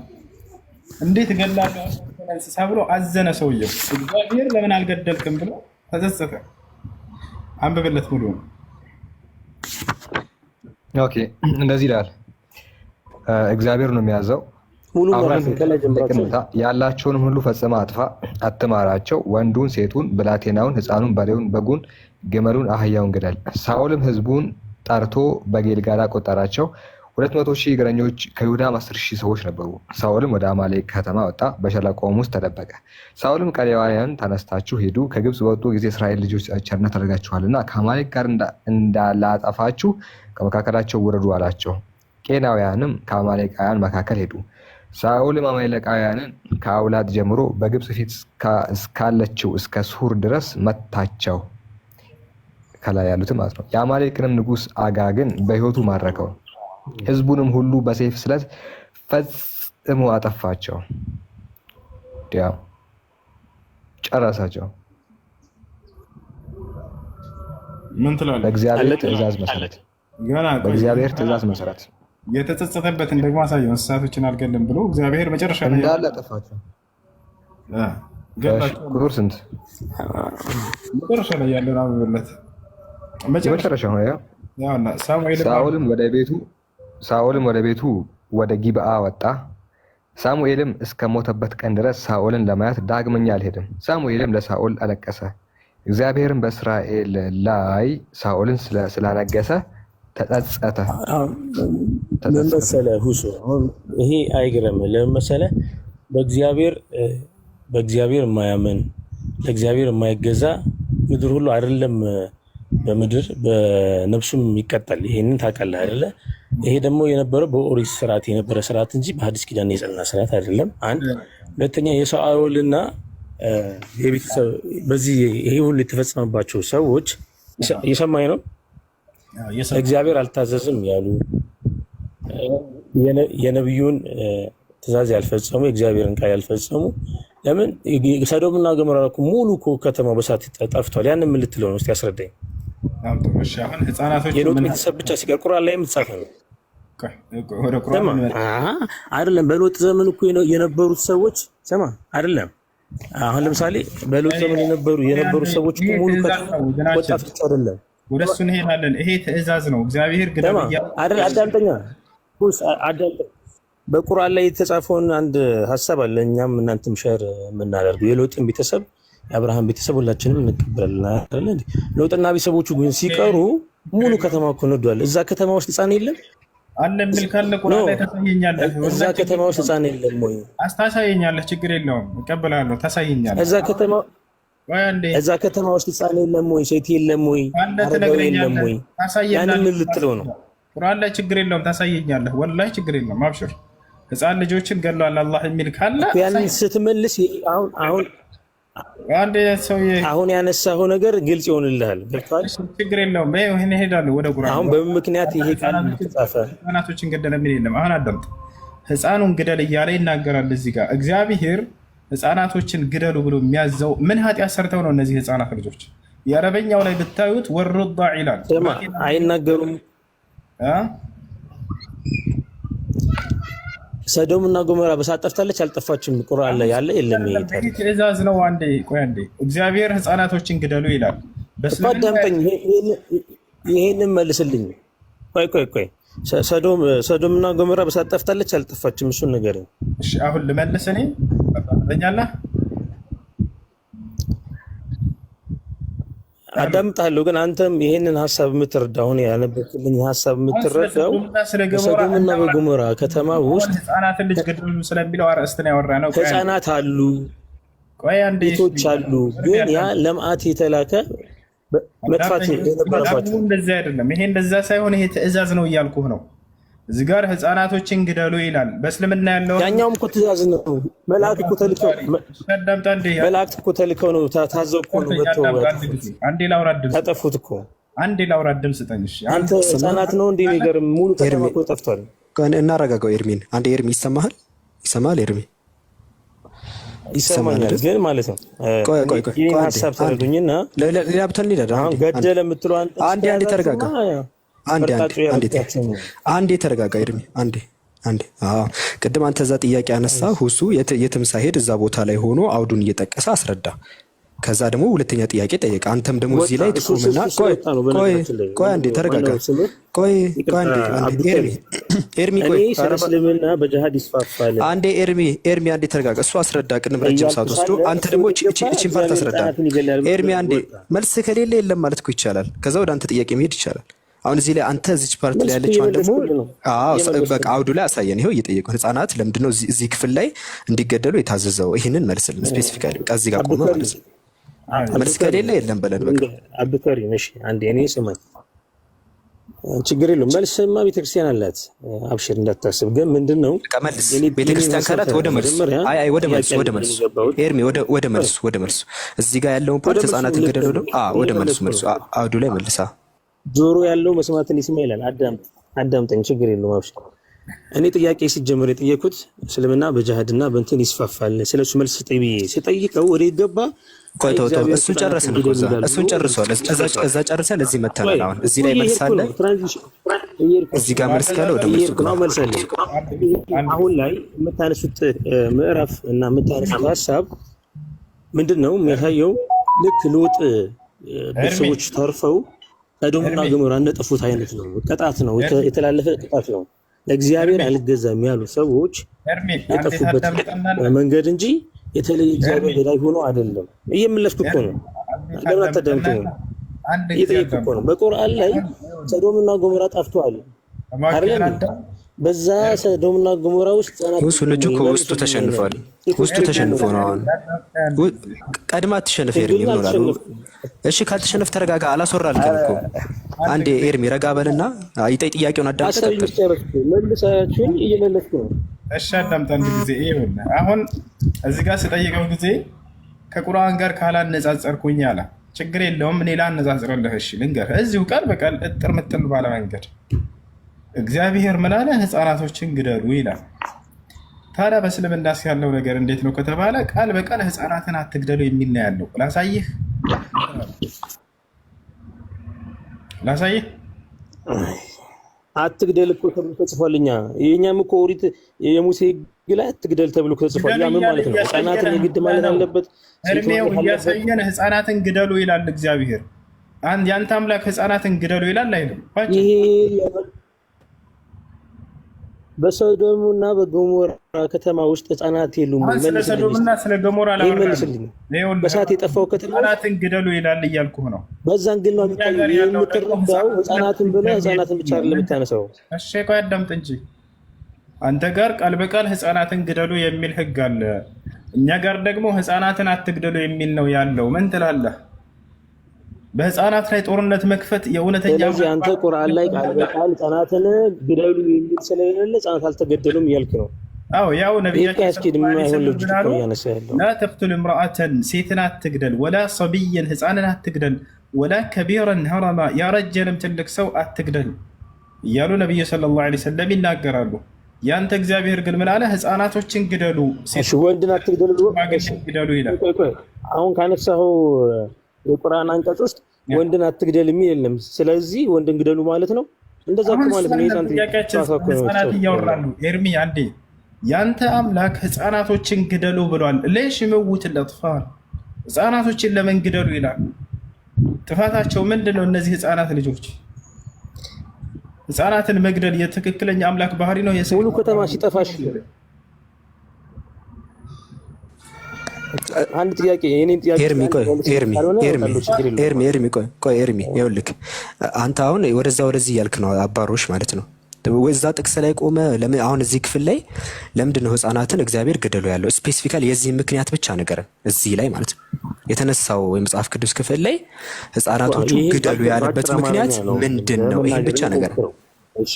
እንዴት እገላለሁ እንስሳ ብሎ አዘነ ሰውየው። እግዚአብሔር ለምን አልገደልክም ብሎ ተጸጸተ። አንብብለት ሙሉ ነው። Okay፣ እንደዚህ ይላል። እግዚአብሔር ነው የሚያዘው። ሙሉ ምዕራፍን ከላይ ጀምራችሁ ያላቸውንም ሁሉ ፈጽመ አጥፋ፣ አትማራቸው። ወንዱን፣ ሴቱን፣ ብላቴናውን፣ ሕፃኑን፣ በሬውን፣ በጉን፣ ግመሉን፣ አህያውን ግደል። ሳኦልም ሕዝቡን ጠርቶ በጌልጋላ ቆጠራቸው። 200,000 እግረኞች ከይሁዳም 10,000 ሰዎች ነበሩ። ሳኦልም ወደ አማሌቅ ከተማ ወጣ፣ በሸለቆውም ውስጥ ተደበቀ። ሳኦልም ቀሌዋውያን ተነስታችሁ ሂዱ፣ ከግብፅ በወጡ ጊዜ እስራኤል ልጆች ቸርነት አድርጋችኋልና ከአማሌቅ ጋር እንዳላጠፋችሁ ከመካከላቸው ውረዱ አላቸው። ቄናውያንም ከአማሌቃውያን መካከል ሄዱ። ሳኦልም አማሌቃውያንን ከአውላጥ ጀምሮ በግብፅ ፊት እስካለችው እስከ ሱር ድረስ መታቸው። ከላይ ያሉትን ማለት ነው። የአማሌቅንም ንጉስ አጋግን በሕይወቱ ማረከው። ህዝቡንም ሁሉ በሰይፍ ስለት ፈጽሞ አጠፋቸው፣ ያው ጨረሳቸው። ምን ትላለህ? በእግዚአብሔር ትእዛዝ መሰረት ገና በእግዚአብሔር ትእዛዝ መሰረት የተጸጸተበትን ደግሞ አሳየው። እንስሳቶችን አልገልም ብሎ እግዚአብሔር መጨረሻ ላይ እንዳለ አጠፋቸው። ቁጥር ስንት? መጨረሻ ላይ ያለውን አንብብለት። የመጨረሻ ነው። ያው ሳኦልም ወደ ቤቱ ወደ ጊብዓ ወጣ። ሳሙኤልም እስከ ሞተበት ቀን ድረስ ሳኦልን ለማየት ዳግመኛ አልሄደም። ሳሙኤልም ለሳኦል አለቀሰ። እግዚአብሔርም በእስራኤል ላይ ሳኦልን ስላነገሰ ተጸጸተ። ምን መሰለህ ሁሱ፣ አሁን ይሄ አይግረምህ። ለምን መሰለህ? በእግዚአብሔር የማያምን፣ ለእግዚአብሔር የማይገዛ ምድር ሁሉ አይደለም በምድር በነፍሱም ይቀጣል። ይሄንን ታውቃለህ አይደለ? ይሄ ደግሞ የነበረው በኦሪት ስርዓት የነበረ ስርዓት እንጂ በሐዲስ ኪዳን የጸና ስርዓት አይደለም። አንድ ሁለተኛ፣ የሳኦልና የቤተሰብ በዚህ ይሄ ሁሉ የተፈጸመባቸው ሰዎች፣ እየሰማኝ ነው? እግዚአብሔር አልታዘዝም ያሉ፣ የነቢዩን ትእዛዝ ያልፈጸሙ፣ የእግዚአብሔርን ቃል ያልፈጸሙ፣ ለምን ሰዶምና ገሞራ እኮ ሙሉ እኮ ከተማው በሳት ጠፍቷል። ያንን ምን ልትለው ነው? እስኪ ያስረዳኝ። በጣም ጥሩ። እሺ አሁን ህፃናቶች የሎጥ ምን ቤተሰብ ብቻ ሲቀር ቁርአን ላይ የምትጻፈ ነው። ቆይ፣ ወደ ቁርአን ስማ እንመጣ። አይደለም በሎጥ ዘመን እኮ የነበሩት ሰዎች ስማ፣ አይደለም አሁን ለምሳሌ በሎጥ ዘመን የነበሩ ይሄ ሰዎች እኮ ሙሉ ትእዛዝ ከተማ ነው ወገናችን፣ ወጣቶች አይደለም። ወደ እሱ እንሄዳለን። ይሄ ትእዛዝ ነው። እግዚአብሔር ግደሉ ስማ እያለ አይደል፣ አዳምጠኛ ሁስ አዳምጠኝ። በቁርአን ላይ የተጻፈውን አንድ ሀሳብ አለ። እኛም እናንተም share የምናደርገው የሎጥን ቤተሰብ የአብርሃም ቤተሰብ ሁላችንም እንቀበላለን አይደል እንዴ? ሎጥና ቤተሰቦቹ ግን ሲቀሩ ሙሉ ከተማ እኮ ነዷል። እዛ ከተማ ውስጥ ህፃን የለም አለ የሚል ካለ no ቁርአን ላይ ታሳየኛለህ። እዛ ወላሂ ችግር ከተማ ውስጥ የለውም። ህፃን የለም ወይ? አስታሳየኛለህ፣ ችግር የለውም፣ እቀበላለሁ። ታሳየኛለህ። እዛ ከተማ ቆይ አንዴ እዛ ከተማ ውስጥ ህፃን የለም ወይ? ሴት የለም ወይ? ካለ አረጋዊ የለም ትነግረኛለህ፣ ወይ? ያንን ታሳየናለህ። ምን ልትለው ነው? ቁርአን ላይ ችግር የለውም፣ ታሳየኛለህ። ወላሂ ችግር የለውም፣ አብሽር። ህፃን ልጆችን ገድሏል አላህ የሚል ካለ እኮ ያንን አሳየኝ። ስትመልስ አሁን አሁን አንድ ሰውዬ አሁን ያነሳኸው ነገር ግልጽ ይሆንልሃል። ገብቶሃል? እሺ፣ ችግር የለውም። ይኸው እንሄዳለን ወደ ቁርአን። አሁን በምን ምክንያት ይሄ ቃል ተጻፈ? ህፃናቶችን ገደለ የሚል የለም። አሁን አዳምጥ። ህፃኑን ግደል እያለ ይናገራል እዚህ ጋር እግዚአብሔር ህፃናቶችን ግደሉ ብሎ የሚያዘው ምን ኃጢአት ሰርተው ነው እነዚህ ህፃናት ልጆች? የአረበኛው ላይ ብታዩት ወርዳ ይላል። ስማ፣ አይናገሩም። እ? ሰዶም እና ጎሞራ በሳት ጠፍታለች አልጠፋችም? ቁርአን ላይ ያለ የለም። ይሄ ይሄ ታሪክ ትእዛዝ ነው። አንዴ ቆይ አንዴ፣ እግዚአብሔር ህፃናቶችን ግደሉ ይላል። እኮ በእስልምና አዳምጠኝ፣ ይሄንን መልስልኝ። ቆይ ቆይ ቆይ፣ ሰዶም እና ጎሞራ በሳት ጠፍታለች አልጠፋችም? እሱን ንገረኝ። እሺ፣ አሁን ልመልስ እኔ ትለኛለህ። አዳምጣለሁ፣ ግን አንተም ይሄንን ሀሳብ የምትረዳው አሁን ያነበብክልኝ ሀሳብ አሁን ስለ የምትረዳው ሰዶምና ስለ ገሞራ በሰዶም እና እናውራ። በጎሞራ ከተማ አሁን ውስጥ ህፃናትን ልጅ ግደሉ ስለሚለው አርዕስት ነው ያወራነው። ቆይ አንዴ ህፃናት አሉ፣ ቆይ አንዴ ቤቶች አሉ። ግን ያ ለምአት የተላከ መጥፋት አዳምጠኝ። የነበረባቸው እንደዚህ አይደለም። ይሄ እንደዛ ሳይሆን ይሄ ትእዛዝ ነው እያልኩህ ነው። እዚህ ጋር ህፃናቶችን ግደሉ ይላል። በእስልምና ያለውን ያኛውም እኮ ትእዛዝ ነው። መላእክት እኮ ተልከው አዳምጥ አንዴ፣ መላእክት እኮ ተልከው ነው ታዘው እኮ ነው መጥተው አዳምጥ አንድ ጊዜ፣ አንዴ ላውራ እድል ስጠኝ። ያጠፉት እኮ። አንዴ ላውራ እድል ስጠኝ። እሺ አንተ ህፃናት ነው እንደ የሚገርም ሙሉ ከተማ ኤርሚ እኮ ጠፍቷል። እናረጋጋው ኤርሚን። አንዴ ኤርሚ ይሰማሃል? ይሰማሃል ኤርሚ? ይሰማል ይሰማኛል አይደል? ግን ማለት ነው ቆይ ቆይ ቆይ ይህን ቆይ አንዴ ሀሳብ አንዴ ተረዱኝና ሌላ ቦታ እንሄዳለን። አሁን አንዴ አንዴ ገደለ የምትለዋን ጥቅስ አንዴ አንዴ ተረጋጋ። ከያዛችሁማ አንዴ አንዴ መርጣችሁ አንዴ ያመጣችሁ ነው። አንዴ ተረጋጋ ኤርሚ። አንዴ አንዴ አዎ፣ ቅድም አንተ እዛ ጥያቄ አነሳ ሁሱ የትም ሳይሄድ እዛ ቦታ ላይ ሆኖ አውዱን እየጠቀሰ አስረዳ። ከዛ ደግሞ ሁለተኛ ጥያቄ ጠየቀ። አንተም ደግሞ ወጣ እዚህ ላይ እሱ ትቆምና እሱ ቆይ ስለወጣ ነው። ቆይ በነገራችን ላይ ቆይ አንዴ ተረጋጋ። ማነው ስምህ? ቆይ ቆይ ይቅርታ አንዴ አንዴ ኤርሚ አብዱልከሪም፣ ኤርሚ እኔ ቆይ ስለ ኧረ እስልምና በጅሃድ ይስፋፋል አንዴ ኤርሚ ኤርሚ አንዴ ተረጋጋ። እሱ አስረዳ ቅድም ረጅም እያልኩ ሰዓት ወስዶ፣ ሳለ አንተ እሱ ደግሞ ወደ ገባ እቺን part እግዚአብሔር አስረዳ። ህፃናትን ይገላል ብሎ ኤርሚ አንዴ ወጣ። መልስ ከሌለ የለም ማለት እኮ ይቻላል። ከዛ ወደ አንተ ጥያቄ መሄድ ይቻላል። አሁን እዚህ ላይ አንተ እዚች part ላይ መልስ እኮ ያለችዋን ደግሞ እየመለስኩልህ ነው፣ አዎ በቃ እየመለስኩልህ አውዱ ላይ አሳየን። ይኸው እየጠየቁ ህጻናት ለምንድነው እዚህ ክፍል ላይ እንዲገደሉ የታዘዘው? ይህንን መልስልን specifically። በቃ እዚህ ጋር ቆመ አብዱልከሪም ማለት ነው። መልስ አብዱልከሪም ከሌለ የለም በለን በቃ። አብዱልከሪም፣ እሺ አንዴ እኔ ስማኝ፣ ችግር የለውም። መልስማ ቤተክርስቲያን አላት፣ አብሽር እንዳታስብ። ግን ምንድን ነው በቃ መልስ የኔን ቤተክርስቲያን ሀሳብ ካላት ወደ መልሱ መጀመሪያ አይ አይ ወደ ጥያቄ መልሱ ወደ አለኝ መልሱ የገባሁት ኤርሚ ወደ መልሱ ወደ መልሱ እዚህ ጋር ያለውን ወደ part መልሱ ህፃናትን ልክ ገደሉ ነው፣ ወደ መልሱ እየመለስኩ መልሱ ነው። አውዱ ላይ መልሳ። ጆሮ ያለው መስማትን ይስማ ይላል። አዳምጥ አዳምጠኝ፣ ችግር የለውም አብሽር። እኔ ጥያቄ ሲጀምር የጠየኩት እስልምና በጅሃድና በእንትን ይስፋፋል ስለሱ መልስ ስጠኝ ብዬ ስጠይቀው ወደ ይገባ ቆይ አይ ተው ተው፣ እግዚአብሔር እሱን ህፃናትን ጨረስን እኮ ግደሉ እዛ ይላል ብሎ እሱን ጨርሷል። እዛ ጨርሰን እዚህ ቆይ መተናል። አሁን እኮ እዚህ ላይ መልስ እየሄድኩ አለ። ነው። transition እየሄድኩ ነው እዚህ ጋር መልስ ካለ ወደ መልሱ እየሄድኩ ግባ። ነው። መልስ አለኝ። አንዴ አሁን ላይ የምታነሱት ምዕራፍ እና የምታነሱት ሀሳብ ምንድን ነው የሚያሳየው? ልክ ሎጥ ኤርሚ ቤተሰቦች ተርፈው ሰዶምና ኤርሚ ገሞራ እንደጠፉት አይነት ነው። ቅጣት ነው፣ ኤርሚ የተላለፈ ቅጣት ነው። ለእግዚአብሔር ኤርሚ አልገዛም ያሉ ሰዎች ኤርሚ አንዴ የጠፉበት ታዳምጠናለህ? መንገድ እንጂ የተለየ ኤርሚ እግዚአብሔር ገዳይ ሆኖ አይደለም። እየመለስኩ እኮ ኤርሚ ነው። አንዴ ለምን አታዳምጠኝም? ታዳምጠናለህ? አንድ ጊዜ እየጠየቅኩ እኮ አዳምጥ። ነው። በቁርአን ላይ ሰዶምና ገሞራ ጠፍተዋል አይደል እባክህን እንዴ? አዳም በዛ ሰዶምና ገሞራ ውስጥ ህጻናት እሱ ልጁ እኮ ውስጡ መልሱልኝ። ተሸንፏል። ሴቶች ውስጡ ተሸንፎ ነው አሁን ቀድማ አትሸነፍ ኤርሚ ግን ምን ሆናል? አልተሸነፍኩም። እሺ ካልተሸነፍ ተረጋጋ። አላስወራልክም እኮ አንዴ ኤርሚ ረጋ በልና ይጠይ ጥያቄውን አዳምጠህ ሀሳብ ቀጥል። እየጨረስኩ መልሳችሁኝ እየመለስኩ ነው። እሺ አዳምጥ አንድ ጊዜ። ይኸውልህ አሁን እዚህ ጋር ስጠይቀው ጊዜ ከቁርአን ጋር ካላነጻጸርኩኝ አለ። ችግር የለውም እኔ ላነጻጽርልህ። እሺ ልንገርህ፣ እዚሁ ቃል በቃል እጥር ምጥን ባለ መንገድ እግዚአብሔር ምን አለ? ህፃናቶችን ግደሉ ይላል። ታዲያ በእስልምናስ ያለው ነገር እንዴት ነው ከተባለ ቃል በቃል ህፃናትን አትግደሉ የሚል ነው ያለው። ላሳይህ። ላሳይህ። አትግደል እኮ ተብሎ ተጽፏል። እኛ የእኛም እኮ ኦሪት የሙሴ ሕግ ላይ አትግደል ተብሎ ተጽፏል። ግደሉ ያ ምን እያለ ማለት ነው? እያሳየን ህፃናትን የግድ ማለት ነው። አለበት፣ ሴት እድሜው ማለት አለበት። እያሳየን ህፃናትን ግደሉ ይላል እግዚአብሔር። አንድ ያንተ አምላክ ህፃናትን ግደሉ ይላል አይልም? ባጭሩ ይሄ በሰዶምና በገሞራ ከተማ ውስጥ ህፃናት የሉም ወይ? አሁን ስለ መልስልኝ እስኪ። ሰዶምና ስለ ገሞራ ይህ ላወራ ነው። መልስልኝ። ይኸውልህ በእሳት የጠፋው ከተማ ውስጥ ህፃናትን ግደሉ ይላል እያልኩህ ነው። በዛን ግን ነው እኛ የሚታየው። ጋር ይህ ያለው ደግሞ የምትረዳው ህፃናትን ህፃናትን ብለህ አትግደሉ ህፃናትን ብቻ አይደለም የምታነሳው። እሺ ቆይ አዳምጥ እንጂ አንተ ጋር ቃል በቃል ህፃናትን ግደሉ የሚል ህግ አለ። እኛ ጋር ደግሞ ህፃናትን አትግደሉ የሚል ነው ያለው። ምን ትላለህ? በህፃናት ላይ ጦርነት መክፈት የእውነተኛ ስለዚህ አምላክ አንተ ቁርአን ላይ ቃል በቃል ህፃናትን ግደሉ የሚል ስለሌለ ህፃናት አልተገደሉም እያልክ ነው። አዎ ያው ይህ እኮ ነቢያችን ያስኬድ صلى الله عليه የማይሆን وسلم logic ምን እኮ አሉ? ነው እያነሳ ያለው። لا تقتل امرأة ሴትን አትግደል፣ ولا صبيا ህፃንን አትግደል፣ ولا كبيرا هرما ያረጀንም ትልቅ ሰው አትግደል እያሉ ነቢዩ صلى الله عليه وسلم ይናገራሉ። ያንተ እግዚአብሔር ግን ምን አለ? ህፃናቶችን ግደሉ፣ እሺ ወንድን አትግደሉ ብሎ እሺ፣ ሽማግሌን ግደሉ ይላል። ቆይ ቆይ፣ አሁን ካነሳኸው የቁርአን አንቀጽ ውስጥ ወንድን አትግደል የሚል የለም። ስለዚህ ወንድን ግደሉ ማለት ነው። እንደዛ እኮ አሁን ማለት ነው። ስለ የህፃን ጥያቄያችን ጨዋታ እኮ ነው ህፃናት የተጫወትከው እያወራን ያለው። ነው። ኤርሚ አንዴ ያንተ አምላክ ህፃናቶችን ግደሉ ብሏል። ليش يموت الأطفال ህፃናቶችን ለምን ግደሉ ይላል? ጥፋታቸው ምንድን ነው? እነዚህ ህፃናት ልጆች ህፃናትን መግደል የትክክለኛ አምላክ ባህሪ ነው? ሙሉ የሰይጣን ከተማ ባህሪ ነው? ሲጠፋሽ አንድ ጥያቄ የኔን ጥያቄ ኤርሚ አንድ ቆይ መልስ ኤርሚ ካልሆነ ኤርሚ እወጣለሁ፣ ችግር የለውም። ኤርሚ ኤርሚ ቆይ ቆይ ኤርሚ ይኸውልህ አንተ አሁን ወደዛ ወደዚህ እያልክ ነው፣ አባሮሽ ማለት ነው። እዛ ጥቅስ ላይ ቆመ። ለምን አሁን እዚህ ክፍል ላይ ለምንድን ነው ህፃናትን እግዚአብሔር ግደሉ ያለው? specifically የዚህ ምክንያት ብቻ ንገረን። እዚህ ላይ ማለት ነው የተነሳው የመጽሐፍ ቅዱስ ክፍል ላይ ህፃናቶቹ ይሄ ግደሉ በአጭር ያለበት በአጭር አማርኛ ምክንያት ነው ምንድን ነው? ይህን ለመናገር ብቻ ንገረን። የምሞክረው። እሺ፣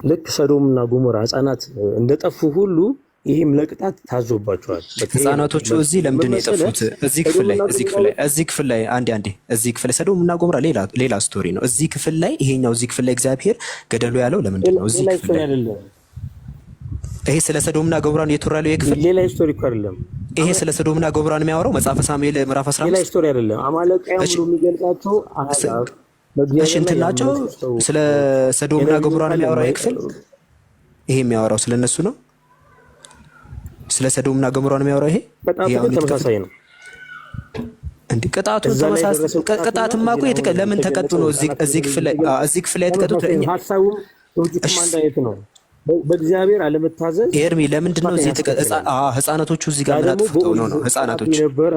ልክ ሰዶምና ጎሞራ ህፃናት እንደጠፉ ሁሉ ይህም ለቅጣት ታዞባቸዋል። በቃ ይሄ ነው። ህፃናቶቹ እዚህ ምን ለምንድን ነው መሰለህ የጠፉት? እዚህ ክፍል ላይ ሰዶምና እዚህ ጎሞራ ክፍል ላይ እዚህ ክፍል ላይ አንዴ አንዴ እዚህ ክፍል ላይ ሰዶም እና ጎሞራ ሌላ ሌላ story ነው። እዚህ ክፍል ላይ ይሄኛው እዚህ ክፍል ላይ እግዚአብሔር ገደሉ ያለው ለምንድን ነው? እዚህ ሌላ ክፍል story ላይ አይደለም። ይሄ ስለ ሰዶምና ጎሞራ ነው የተወራ ያለው ይሄ ክፍል ሌላ story እኮ አይደለም። ይሄ ስለ ሰዶምና ጎሞራ ነው የሚያወራው መጽሐፈ ሳሙኤል ምዕራፍ ሌላ 15 story አይደለም። አማሌቃውያን እሺ ብሎ የሚገልጻቸው ስ- አሕዛብ እሺ በእግዚአብሔር ላይ እንትን ናቸው። ያመፁ ሰዎች ስለ ሰዶምና የነቢዩን ጎሞራ ነው ቃል የሚያወራው ይሄ ክፍል። የማይቀበሉ ይሄ የሚያወራው ስለ እነሱ ነው። ስለ ሰዶምና ጎሞራ ነው የሚያወራው ይሄ ይሄ ቅጣቱ ግን አሁን የተከፈተ ተመሳሳይ ነው። እንዴ ቅጣቱ እዛ ላይ ተመሳሳይ የደረሰው ቅጣትና ቅጣትማ እዚህ እኮ ላይ አሁን ለምን ተቀጡ የተገለጸው ነው? እዚህ ህፃናት እዚህ ክፍል ላይ የተገለጸው እዚህ ክፍል ላይ የተቀጡት ተመሳሳይ እኛ ነው። ሀሳቡም እሺ logic ኡም አንድ አይነት ነው። በእግዚአብሔር አለመታዘዝ ኤርሚ ለምንድን ነው ጥፋትን እዚህ ያስከትላል። ህፃናቶቹ እዚህ ያ ጋር ምን ደግሞ አጥፍተው ነው በኦሪት ነው ቅጣቱ ህፃናቶች የነበረ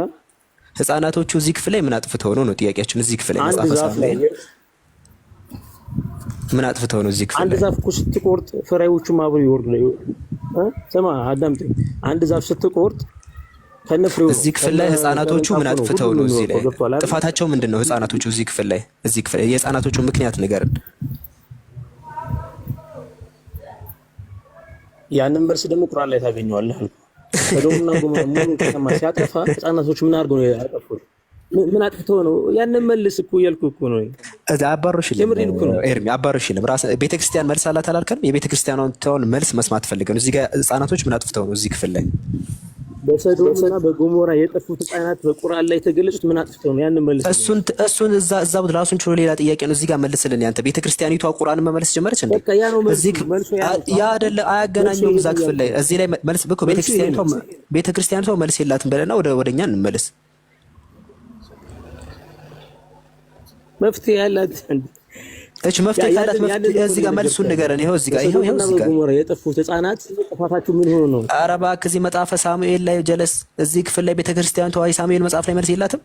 ህፃናቶቹ እዚህ ክፍል ላይ ምን አጥፍተው ነው ነው ጥያቄያችን። እዚህ ክፍል ላይ አንድ መጽሐፈ ዛፍ ላይ ሳሙኤል ምን አጥፍተው ነው እዚህ ክፍል አንድ ላይ ዛፍ እኮ ስትቆርጥ ፍሬዎቹም አብረው ይወርዱ ነው። ስማ አዳምጠኝ። አንድ ዛፍ ስትቆርጥ ከነ ፍሬው ነው እዚህ ክፍል ከነ ላይ ህፃናቶቹ ምን ቅርንጫፉ ነው አጥፍተው ሁሉም ነው ነው እዚህ የሚወርደው። ላይ ገብቶሃል አይደል? ጥፋታቸው ምንድን ነው? ህፃናቶቹ እዚህ ክፍል ላይ እዚህ ክፍል ላይ የህፃናቶቹ ምክንያት ንገርን። ያንን መልስ ደግሞ ቁርአን ላይ ታገኘዋለህ አልኩህ። ሰዶምና ጎሞራ ሙሉ ከተማ ሲያጠፋ ህፃናቶች ምን አድርገው ነው ያጠፉት? ምን አጥፍተው ነው? ያንን መልስ እኮ እያልኩህ እኮ ነው። እዛ አባሮሽ የለም የምሬን እኮ ነው። ኤርሚ አባሮሽ የለም። ራስ ቤተክርስቲያን መልስ አላት አላልከንም? የቤተክርስቲያኗን መልስ መስማት ፈልገን ነው። እዚህ ጋር ህፃናቶች ምን አጥፍተው ነው እዚህ ክፍል ላይ በሰዶምና በጎሞራ የጠፉት ህፃናት በቁርአን ላይ የተገለጹት ምን አጥፍተው ነው? ያንን መልስልኝ። እሱን እሱን እዛ እዛ ራሱን ችሎ ሌላ ጥያቄ ነው። እዚህ ጋር መልስልን። ያንተ ቤተክርስቲያኒቷ ቁርአንን መመለስ ጀመረች እንዴ? በቃ ያ ነው መልሱ። እዚህ መልሱ ያ ነው። ያ አይደለ መልሱ አያገናኘውም። ይሄ እዛ ነው ክፍል ላይ እያልኩህ እዚህ ላይ መልስ እኮ መልሱ ይሄ ቤተክርስቲያኒቷ ነው። ቤተክርስቲያኒቷ መልስ የላትም በለና ወደ ወደኛ እንመለስ። መፍትሄ ያላት እሺ መፍትሄ ካላት ያንን መፍትሄ ያንን እኮ እዚህ ነው ጋር መልሱን የነገርኩህ። ንገረን። ይኸው እዚህ ጋር ይኸው ይኸው በሰዶምና እዚህ ጋር በጎሞራ የጠፉት ህፃናት ጥፋታቸው ምን ሆኖ ነው? ኧረ እባክህ እዚህ መጽሐፈ ሳሙኤል ላይ ጀለስ እዚህ ክፍል ላይ ቤተክርስቲያኒቷ የሳሙኤል መጽሐፍ ላይ መልስ የላትም።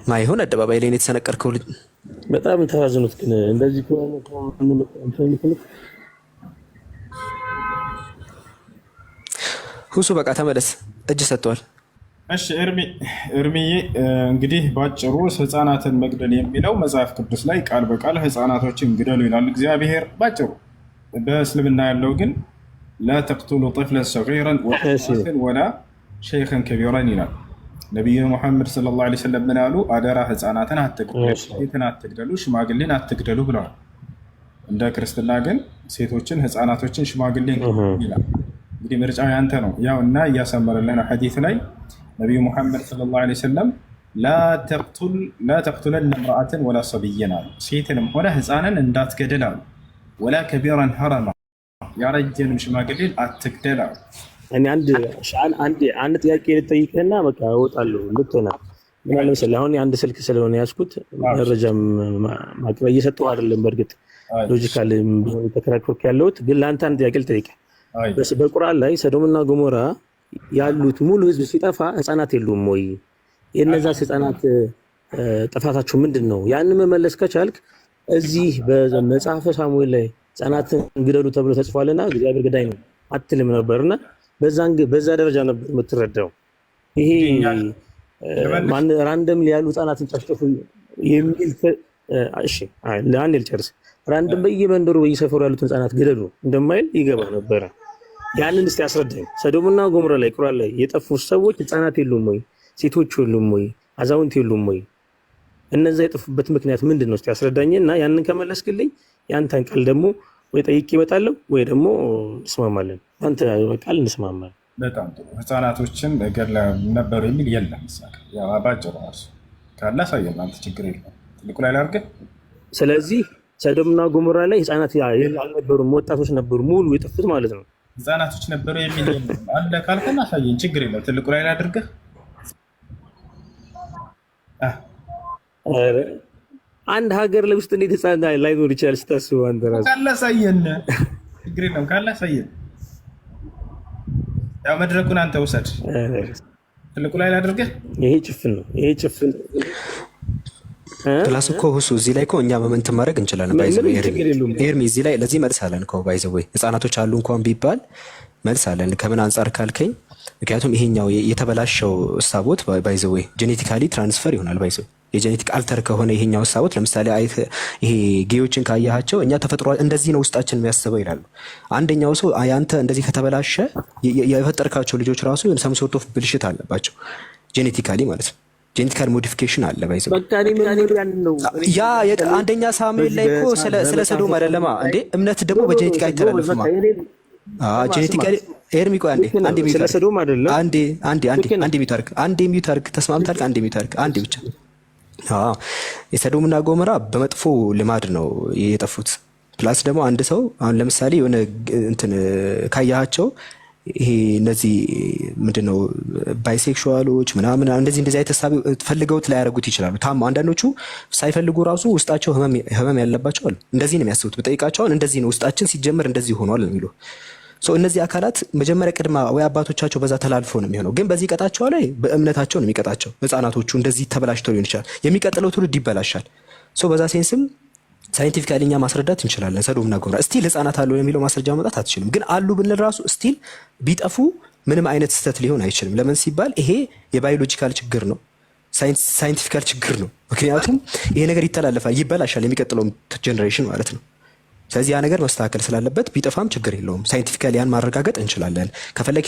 ማይሆን አደባባይ ላይ ነው የተሰነቀርከው ልጅ። በጣም ተሳዝኑት። ግን እንደዚህ ከሆነ እንትን የምትሉት ሁሱ በቃ ተመለስ፣ እጅ ሰጥቷል። እሺ ኤርሚ ኤርሚዬ እንግዲህ ባጭሩ ህፃናትን መግደል የሚለው መጽሐፍ ቅዱስ ላይ ቃል በቃል ህፃናቶችን ግደሉ ይላል እግዚአብሔር ባጭሩ። በእስልምና ያለው ግን لا تقتلوا طفلا صغيرا እሺ ولا شيخا كبيرا ይላል። ነቢዩ ሙሐመድ صلى الله عليه وسلم ምን አሉ? አደራ ህፃናትን አትግደሉ፣ እሺ ሴትን አትግደሉ፣ ሽማግሌን አትግደሉ ብለዋል። እንደ ክርስትና ግን ሴቶችን፣ ህፃናቶችን፣ ሽማግሌን እህ ይላል። እንግዲህ ምርጫው ያንተ ነው። ያው እና እያሰመረልህ ነው። ሐዲስ ላይ ነቢዩ ሙሐመድ صلى الله عليه وسلم لا تقتلن امرأة ولا صبيا አሉ። ሴትንም ሆነ ህፃንን እንዳትገድል አሉ። ولا كبيرا هرما ያረጀንም ሽማግሌን አትግደል አሉ። እኔ አንድ ጥያቄ ልጠይቅህና በቃ እወጣለሁ። ልክ ነህ። ምን አለ መሰለህ አሁን የአንድ ስልክ ስለሆነ ያዝኩት መረጃም ማቅረብ እየሰጠሁ አይደለም። በእርግጥ logical ተከራክሮክ ያለሁት ግን ለአንተ አንድ ጥያቄ ልጠይቅህ። በቁርአን ላይ ሰዶምና ገሞራ ያሉት ሙሉ ህዝብ ሲጠፋ ህፃናት የሉም ወይ? የእነዛስ ህፃናት ጥፋታቸው ምንድን ነው? ያንን መመለስ ከቻልክ እዚህ በመጽሐፈ ሳሙኤል ላይ ህፃናትን ግደሉ ተብሎ ተጽፏልና እግዚአብሔር ገዳይ ነው አትልም ነበርና በዛ ደረጃ ነበር የምትረዳው። ይሄ ራንደም ያሉ ህፃናትን ጨፍጨፉ የሚል እሺ፣ አንዴ ልጨርስ። ራንደም በየመንደሩ በየሰፈሩ ያሉትን ህፃናት ግደሉ እንደማይል ይገባ ነበረ። ያንን እስቲ አስረዳኝ። ሰዶምና ጎሞራ ላይ ቁርአን ላይ የጠፉ ሰዎች ህፃናት የሉም ወይ? ሴቶች የሉም ወይ? አዛውንት የሉም ወይ? እነዛ የጠፉበት ምክንያት ምንድን ነው? እስቲ አስረዳኝና ያንን ከመለስክልኝ ያንተን ቃል ደግሞ ወይ ጠይቄ እመጣለሁ ወይ ደግሞ እንስማማለን። አንተ ቃል እንስማማለን። በጣም ጥሩ። ህፃናቶችን ገድለ ነበሩ የሚል የለም። ባጭሩ እራሱ ካለ አሳየን። አንተ ችግር የለም። ትልቁ ላይ ላድርግህ። ስለዚህ ሰዶምና ጎሞራ ላይ ህፃናት አልነበሩም፣ ወጣቶች ነበሩ ሙሉ የጠፉት ማለት ነው። ህፃናቶች ነበሩ የሚል የለም። አለ ካልከን አሳየን፣ ችግር የለም። ትልቁ ላይ ላድርግህ። አንድ ሀገር ላይ ውስጥ እንዴት ህፃን ላይኖር ይችላል? ስታስበው አንተ ራስህ ካለ አሳየን፣ ችግር የለም። ካለ አሳየን። ያው መድረኩን አንተ ውሰድ። ትልቁ ላይ ላድርግህ። ይሄ ጭፍን ነው። ይሄ ጭፍን plus እኮ ሁሱ እዚህ ላይ እኮ እኛ እንትን ማድረግ እንችላለን። by the way ኤርሚ እዚህ ላይ ለዚህ መልስ አለን እኮ by the way ህጻናቶች አሉ እንኳን ቢባል መልስ አለን። ከምን አንጻር ካልከኝ ምክንያቱም ይሄኛው የተበላሸው እሳቦት by the way genetically transfer ይሆናል። by the way የ genetic alter ከሆነ ይሄኛው እሳቦት ለምሳሌ ይሄ gay ዎችን ካያሃቸው እኛ ተፈጥሮ እንደዚህ ነው ውስጣችን የሚያስበው ይላሉ። አንደኛው ሰው ያንተ እንደዚህ ከተበላሸ የፈጠርካቸው ልጆች ራሱ some sort of ብልሽት አለባቸው genetically ማለት ነው። Genetical modification አለ by the way ያ አንደኛ ሳሙኤል ላይ እኮ ስለ ሰዶም አይደለማ እንዴ? እምነት ደግሞ በ genetic አይተላለፍማ። Genetically ኤርሚ ቆይ አንዴ አንዴ mute አንዴ አንዴ አንዴ አንዴ mute አድርግ፣ አንዴ mute አድርግ። ተስማምታል? አንዴ mute አድርግ፣ አንዴ ብቻ። አዎ የሰዶምና ጎሞራ በመጥፎ ልማድ ነው የጠፉት። Plus ደግሞ አንድ ሰው አሁን ለምሳሌ የሆነ እንትን ካያሃቸው ይሄ እነዚህ ምንድነው bisexual ኦች ምናምን እንደዚህ እንደዚህ አይነት ሀሳብ ፈልገውት ላያደርጉት ይችላሉ። ታማ አንዳንዶቹ ሳይፈልጉ ራሱ ውስጣቸው ህመም ያለባቸው አሉ። እንደዚህ ነው የሚያስቡት። ብጠይቃቸው አሁን እንደዚህ ነው ውስጣችን ሲጀመር እንደዚህ ሆኗል ነው የሚሉ። እነዚህ አካላት መጀመሪያ ቅድማ ወይ አባቶቻቸው በዛ ተላልፎ ነው የሚሆነው። ግን በዚህ ቀጣቸው ላይ በእምነታቸው ነው የሚቀጣቸው። ህፃናቶቹ እንደዚህ ተበላሽተው ሊሆን ይችላል። የሚቀጥለው ትውልድ ይበላሻል። በዛ sense ም scientifically እኛ ማስረዳት እንችላለን። ሰዶምና ገሞራ still ህፃናት አሉ የሚለው ማስረጃ ማምጣት አትችልም። ግን አሉ ብንል ራሱ still ቢጠፉ ምንም አይነት ስህተት ሊሆን አይችልም። ለምን ሲባል ይሄ የ biological ችግር ነው፣ scientifical ችግር ነው። ምክንያቱም ይሄ ነገር ይተላለፋል፣ ይበላሻል፣ የሚቀጥለውም generation ማለት ነው። ስለዚህ ያ ነገር መስተካከል ስላለበት ቢጠፋም ችግር የለውም። Scientifically ያን ማረጋገጥ እንችላለን። ከፈለግ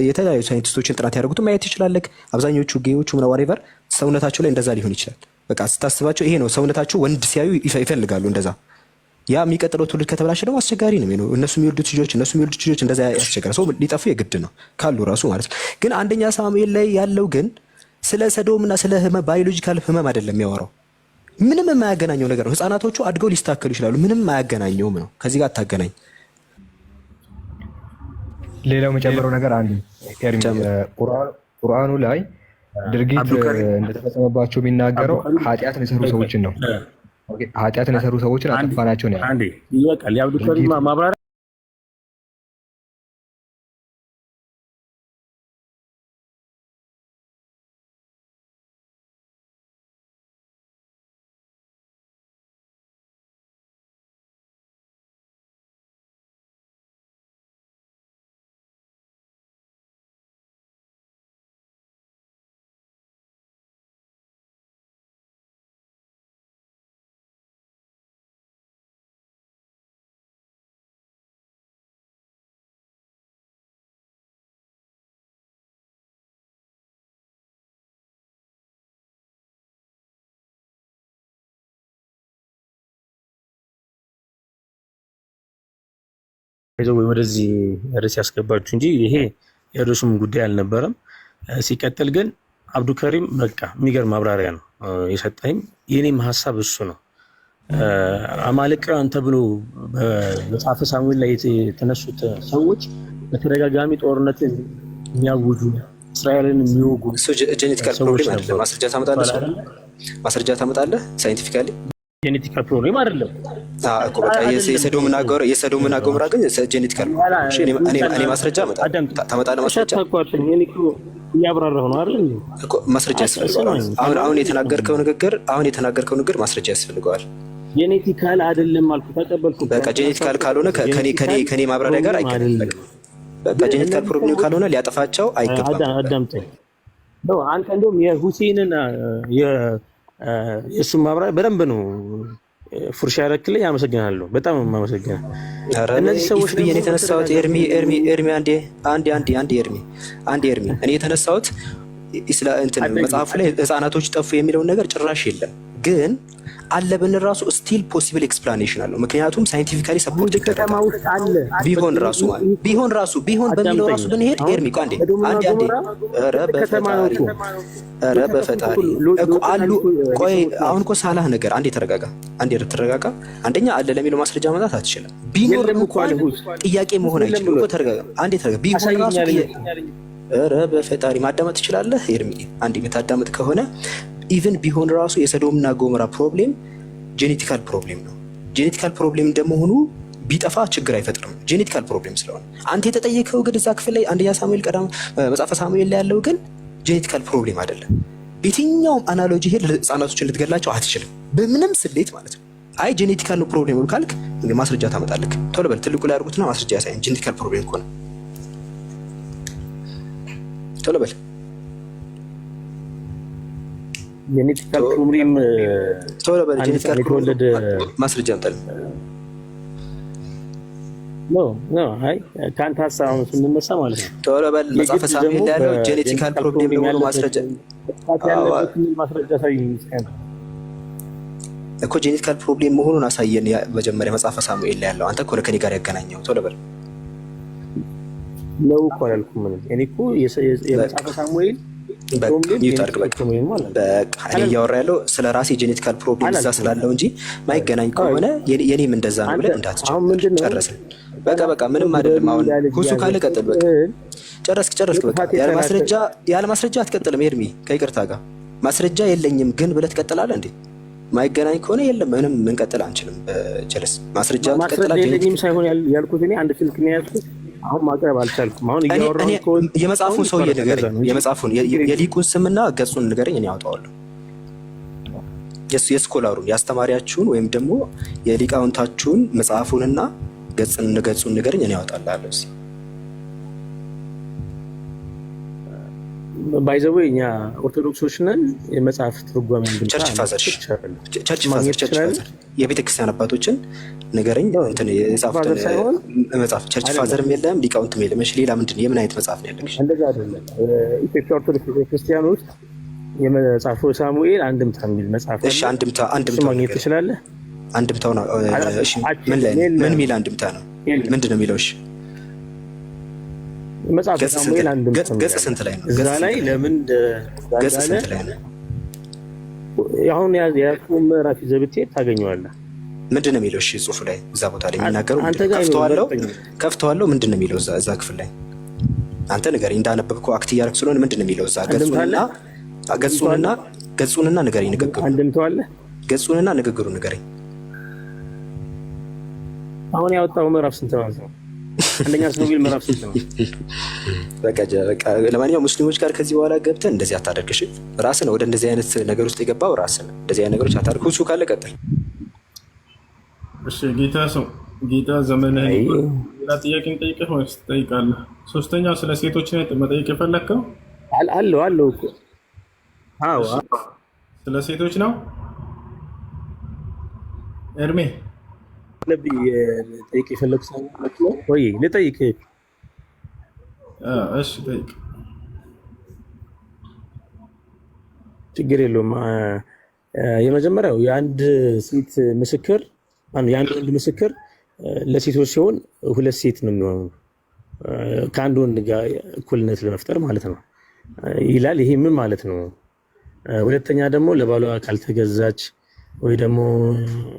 የተለያዩ ሳይንቲስቶችን ጥናት ያደርጉትን ማየት ትችላለህ። አብዛኞቹ gay ዎቹ ምናምን whatever ሰውነታቸው ላይ እንደዛ ሊሆን ይችላል። በቃ ስታስባቸው ይሄ ነው ሰውነታቸው፣ ወንድ ሲያዩ ይፈልጋሉ እንደዛ። ያ የሚቀጥለው ትውልድ ከተበላሸ ደግሞ አስቸጋሪ ነው የሚሆነው። እነሱ የሚወልዱት ልጆች እነሱ የሚወልዱት ልጆች እንደዛ ያስቸግራል። ሰው ሊጠፉ የግድ ነው ካሉ ራሱ ማለት ነው። ግን አንደኛ ሳሙኤል ላይ ያለው ግን ስለ ሰዶምና ስለ ህመም biological ህመም አይደለም የሚያወራው። ምንም የማያገናኘው ነገር ነው። ህፃናቶቹ አድገው ሊስተካከሉ ይችላሉ። ምንም የማያገናኘውም ነው። ከዚህ ጋር አታገናኝ። ሌላው የጨመረው ነገር አንድ ኤርሚ፣ ቁርአኑ ላይ ድርጊት እንደተፈጸመባቸው የሚናገረው ኃጢአትን የሰሩ ሰዎችን ነው። ኃጢአትን የሰሩ ሰዎችን አጠፋናቸው ነው ያለው። ይበቃል። የአብዱልከሪም ማብራሪያ ይዘው ወደዚህ ርዕስ ያስገባችሁ እንጂ ይሄ የርዕሱም ጉዳይ አልነበረም። ሲቀጥል ግን አብዱከሪም በቃ የሚገርም ማብራሪያ ነው የሰጠኝ። የኔም ሀሳብ እሱ ነው። አማሌቃውያን ተብሎ በመጽሐፈ ሳሙኤል ላይ የተነሱት ሰዎች በተደጋጋሚ ጦርነትን የሚያውጁ፣ እስራኤልን የሚወጉ እሱ genetical ሰዎች problem አይደለም። ነበሩ። ማስረጃ ታመጣለህ? ሰው ማስረጃ ታመጣለህ? Scientifically Genetical problem አይደለም። እኮ በቃ የሰዶምና ጎሞራ ግን genetical problem። እሺ፣ እኔ ማስረጃ አመጣለሁ። አዳምጥ። ታመጣለህ ማስረጃ? አታቋርጠኝ። እኔ እኮ እያብራራሁ ነው አይደል እንዴ? እኮ ማስረጃ ያስፈልገዋል። አሁን የተናገርከው ንግግር ማስረጃ ያስፈልገዋል። Genetical አይደለም አልኩ፣ ተቀበልኩ። በቃ genetical ካልሆነ ከኔ ማብራሪያ ጋር Problem አይገናኝም። አይደለም። በቃ genetical problem ካልሆነ ሊያጠፋቸው አይገባም። አዳምጠኝ ነው አንተ። እንደውም የሁሴንን የእሱን ማብራሪያ በደንብ ነው ፉርሻ ያረክልኝ። አመሰግናለሁ። በጣም ነው የማመሰግነው። ኧረ እነዚህ ሰዎች If ብዬ ነው ደግሞ የተነሳሁት። በተደጋጋሚ ኤርሚ፣ ኤርሚ፣ ኤርሚ፣ አንዴ፣ አንዴ፣ አንዴ፣ አንዴ፣ ኤርሚ፣ አንዴ፣ ኤርሚ፣ እኔ የተነሳሁት ስለ እንትን መጽሐፉ ላይ ህፃናቶች ጠፉ የሚለውን ነገር ጭራሽ የለም። ግን አለ ብንል ራሱ still possible explanation አለው። ምክንያቱም scientifically support አንድ ከተማ ይደረጋል። ውስጥ አለ። ቢሆን ራሱ ማለት ቢሆን ራሱ ቢሆን በሚለው አዳምጠኝ። ራሱ ብንሄድ አሁን ኤርሚ ቆይ አንዴ፣ ሰዶምና አንዴ፣ አንዴ፣ ገሞራ ኧረ ከተማ ነው በፈጣሪ እኮ። ኧረ በፈጣሪ እኮ አሉ። ቆይ አሁን እኮ ሳላህ ነገር አንዴ ተረጋጋ፣ አንዴ ተረጋጋ። አንደኛ አለ ለሚለው ማስረጃ ማምጣት አትችልም። ቢኖር የለም እኮ እንኳን አለ ሁስ ጥያቄ መሆን የለም አይችልም ብሎ እኮ። ተረጋጋ፣ አንዴ ተረጋጋ። ቢሆን ራሱ አሳየኝ አለኝ። ኧረ በፈጣሪ ማዳመጥ ትችላለህ ኤርሚ? አንዴ የምታዳምጥ ከሆነ even ቢሆን ራሱ የሰዶምና ጎሞራ problem genetical problem ነው። Genetical problem እንደመሆኑ ቢጠፋ ችግር አይፈጥርም። Genetical problem ስለሆነ አንተ የተጠየከው ግን እዛ ክፍል ላይ አንደኛ ሳሙኤል ቀዳም መጽሐፈ ሳሙኤል ላይ ያለው ግን genetical problem አይደለም። በየትኛውም analogy ሄድ ህፃናቶችን ልትገላቸው አትችልም፣ በምንም ስሌት ማለት ነው። አይ genetical ነው problem ካልክ እንግዲህ ማስረጃ ታመጣለህ። ቶሎ በል፣ ትልቁ ላይ አድርጉትና ማስረጃ ያሳየን። Genetical problem ከሆነ ቶሎ በል። Genetical problem ቶሎ በል። አንድ Genetical ህፃን የተወለደ ማስረጃ አምጣልኝ። No, no፣ አይ ከአንተ ሀሳብ አሁን ስንነሳ ማለት ነው ቶሎ በል። መጽሐፈ የግድ ሳሙኤል ደግሞ ላይ ያለው genetical በ genetical problem Problem ለመሆኑ ያለበት ማስረጃ ጥፋት ያለበት የሚል ማስረጃ ሳይኝ እስኪ። እኮ genetical problem መሆኑን አሳየን። መጀመሪያ መጽሐፈ ሳሙኤል ላይ ያለው አንተ እኮ ከኔ ጋር ያገናኘው። ቶሎ በል። ነው እኮ አላልኩም። ምንም እኔ እኮ የመጽሐፈ ሳሙኤል በቃ Problem Mute አድርግ። Genetical በቃ Problem ማለት ነው። በቃ እኔ እያወራ ያለው ስለ ራሴ genetical problem እዛ አላልኩም። ስላለው እንጂ ማይገናኝ ከሆነ የኔም እንደዛ ነው አንተ ብለን አሁን እንዳትጀምር። ምንድን ነው ጨረስን። በቃ በቃ ምንም አይደለም። አሁን ያለ ሁሱ ካለ እግዚአብሔር ቀጥል። በቃ ስዕል ጨረስክ፣ ጨረስክ። በቃ የጥፋት ያለ የተላከ ማስረጃ ያለ ማስረጃ አትቀጥልም ኤርሚ፣ ከይቅርታ ጋር ማስረጃ የለኝም ግን ብለህ ትቀጥላለህ እንዴ? ማይገናኝ ከሆነ የለም ምንም ምንቀጥል አንችልም። በጀለስ ማስረጃ ማስረጃ ትቀጥላለህ። የለኝም ሳይሆን ያልኩት እኔ አንድ ስልክ ነው ያዝኩት። አሁን ማቅረብ አልቻልኩም። አሁን እኔ እያወራሁ እኔ ከሆነ የመጽሐፉን ሰውዬ ይባላል። ለዛ ንገረኝ። ነው እንጂ የመጽሐፉን የሊቁን ስምና ገጹን ንገረኝ፣ እኔ አወጣዋለሁ። የ scholar ኡን የአስተማሪያችሁን ወይም ደግሞ የሊቃውንታችሁን መጽሐፉንና ገጹን ንገረኝ፣ እኔ አወጣልሃለሁ። እስኪ By the way እኛ ኦርቶዶክሶች ነን። የመጽሐፍ ትርጓሜ አንድምታ Church father ይቻላል Church father ማግኘት Church ትችላለህ። Father የቤተ ክርስቲያን አባቶችን ንገረኝ። እንትን የጻፉትን Father ሳይሆን መጽሐፍ church አይደለም። Father ም የለም ሊቃውንትም የለም። እሺ ሌላ ምንድን የምን አይነት መጽሐፍ ነው ያለሽ? እንደዛ አይደለም። ኢትዮጵያ ኦርቶዶክስ ቤተክርስቲያን ውስጥ የመጽሐፈ ሳሙኤል አንድምታ የሚል መጽሐፍ እሺ አለ። አንድምታ እሱ አንድምታው ማግኘት ንገረኝ። ትችላለህ። አንድምታው ነው። እሺ ምን ላይ ነው? ምን የለም የሚል አንድምታ ነው? የለም። ምንድን ነው የሚለው? እሺ መጽሐፈ ገጽ ስንት ሳሙኤል አንድምታ ገጽ የሚል ገጽ አለ። ስንት ላይ ነው? እዛ ገጽ ላይ ስንት ላይ ነው? ለምን ገጽ እንዳለ ስንት ላይ ነው? አሁን የያዝከውን ምዕራፍ ይዘህ ብትሄድ ታገኘዋለህ። ምንድን ነው የሚለው? እሺ ጽሁፉ ላይ እዛ ቦታ ላይ የሚናገረው አንተ ምንድን ነው? ጋር አይኖርም፣ ከፍተዋለሁ በእርግጠኝነት። ከፍተዋለሁ። ምንድን ነው የሚለው እዛ ክፍል ላይ አንተ ንገረኝ። እንዳነበብከው act እያደረክ ስለሆነ ምንድን ነው የሚለው እዛ? አንድምታ አለ። ገጹንና ገጹንና ገጹንና ንገረኝ። ንግግሩ አንድምታው አለ። ገጹንና ንግግሩ ንገረኝ። አሁን ያወጣው ምዕራፍ ስንት ነው? አንደኛ ሳሙኤል ምዕራፍ ስንት ነው? በቃ በቃ ለማንኛውም ሙስሊሞች ጋር ከዚህ በኋላ ገብተን እንደዚህ አታደርግ። እሺ ራስህ ነው ወደ እንደዚህ አይነት ነገር ውስጥ የገባው ራስህ ነው። እንደዚህ አይነት ነገሮች አታደርግ። ሁሱ ካለ ቀጥል። እሺ ጌታ ሰው ጌታ ዘመንህን አይ ይባርክ። ሌላ ጥያቄን ጠይቀህ ወይስ ትጠይቃለህ? ሶስተኛው ስለ ሴቶች ነው መጠየቅ የፈለግከው? አለው አለው እኮ አዎ። እሺ ስለ ሴቶች ነው ኤርሜ። ነብይ ጠይቅ የፈለግ ሰው ወይ ልጠይቅ? እሺ ጠይቅ። ችግር የለውም። የመጀመሪያው የአንድ ሴት ምስክር ማነው የአንድ ወንድ ምስክር ለሴቶች ሲሆን ሁለት ሴት ነው የሚሆኑ ከአንድ ወንድ ጋር እኩልነት ለመፍጠር ማለት ነው ይላል። ይሄ ምን ማለት ነው? ሁለተኛ ደግሞ ለባሏ ካልተገዛች ወይ ደግሞ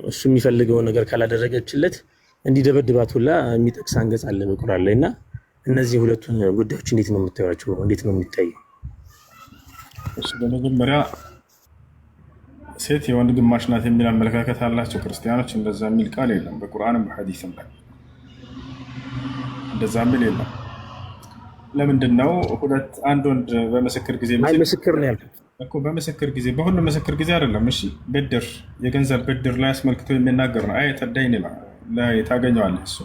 እሱ የሚፈልገውን ነገር ካላደረገችለት እንዲደበድባት ሁላ የሚጠቅስ አንቀጽ አለ በቁርአን ላይ። እና እነዚህ ሁለቱን ጉዳዮች እንዴት ነው የምታዩቸው? እንዴት ነው የሚታየው? እሺ፣ በመጀመሪያ ሴት የወንድ ግማሽ ናት የሚል አመለካከት አላቸው ክርስቲያኖች። እንደዛ የሚል ቃል የለም በቁርአንም በሐዲስም ላይ እንደዛ የሚል የለም። ለምንድን ነው ሁለት አንድ ወንድ በምስክር ጊዜ አይ ምስክር ነው ያልኩት እኮ በምስክር ጊዜ በሁሉም ምስክር ጊዜ አይደለም። እሺ ብድር፣ የገንዘብ ብድር ላይ አስመልክቶ የሚናገር ነው። آية الدين ላይ ታገኘዋለህ። እሱ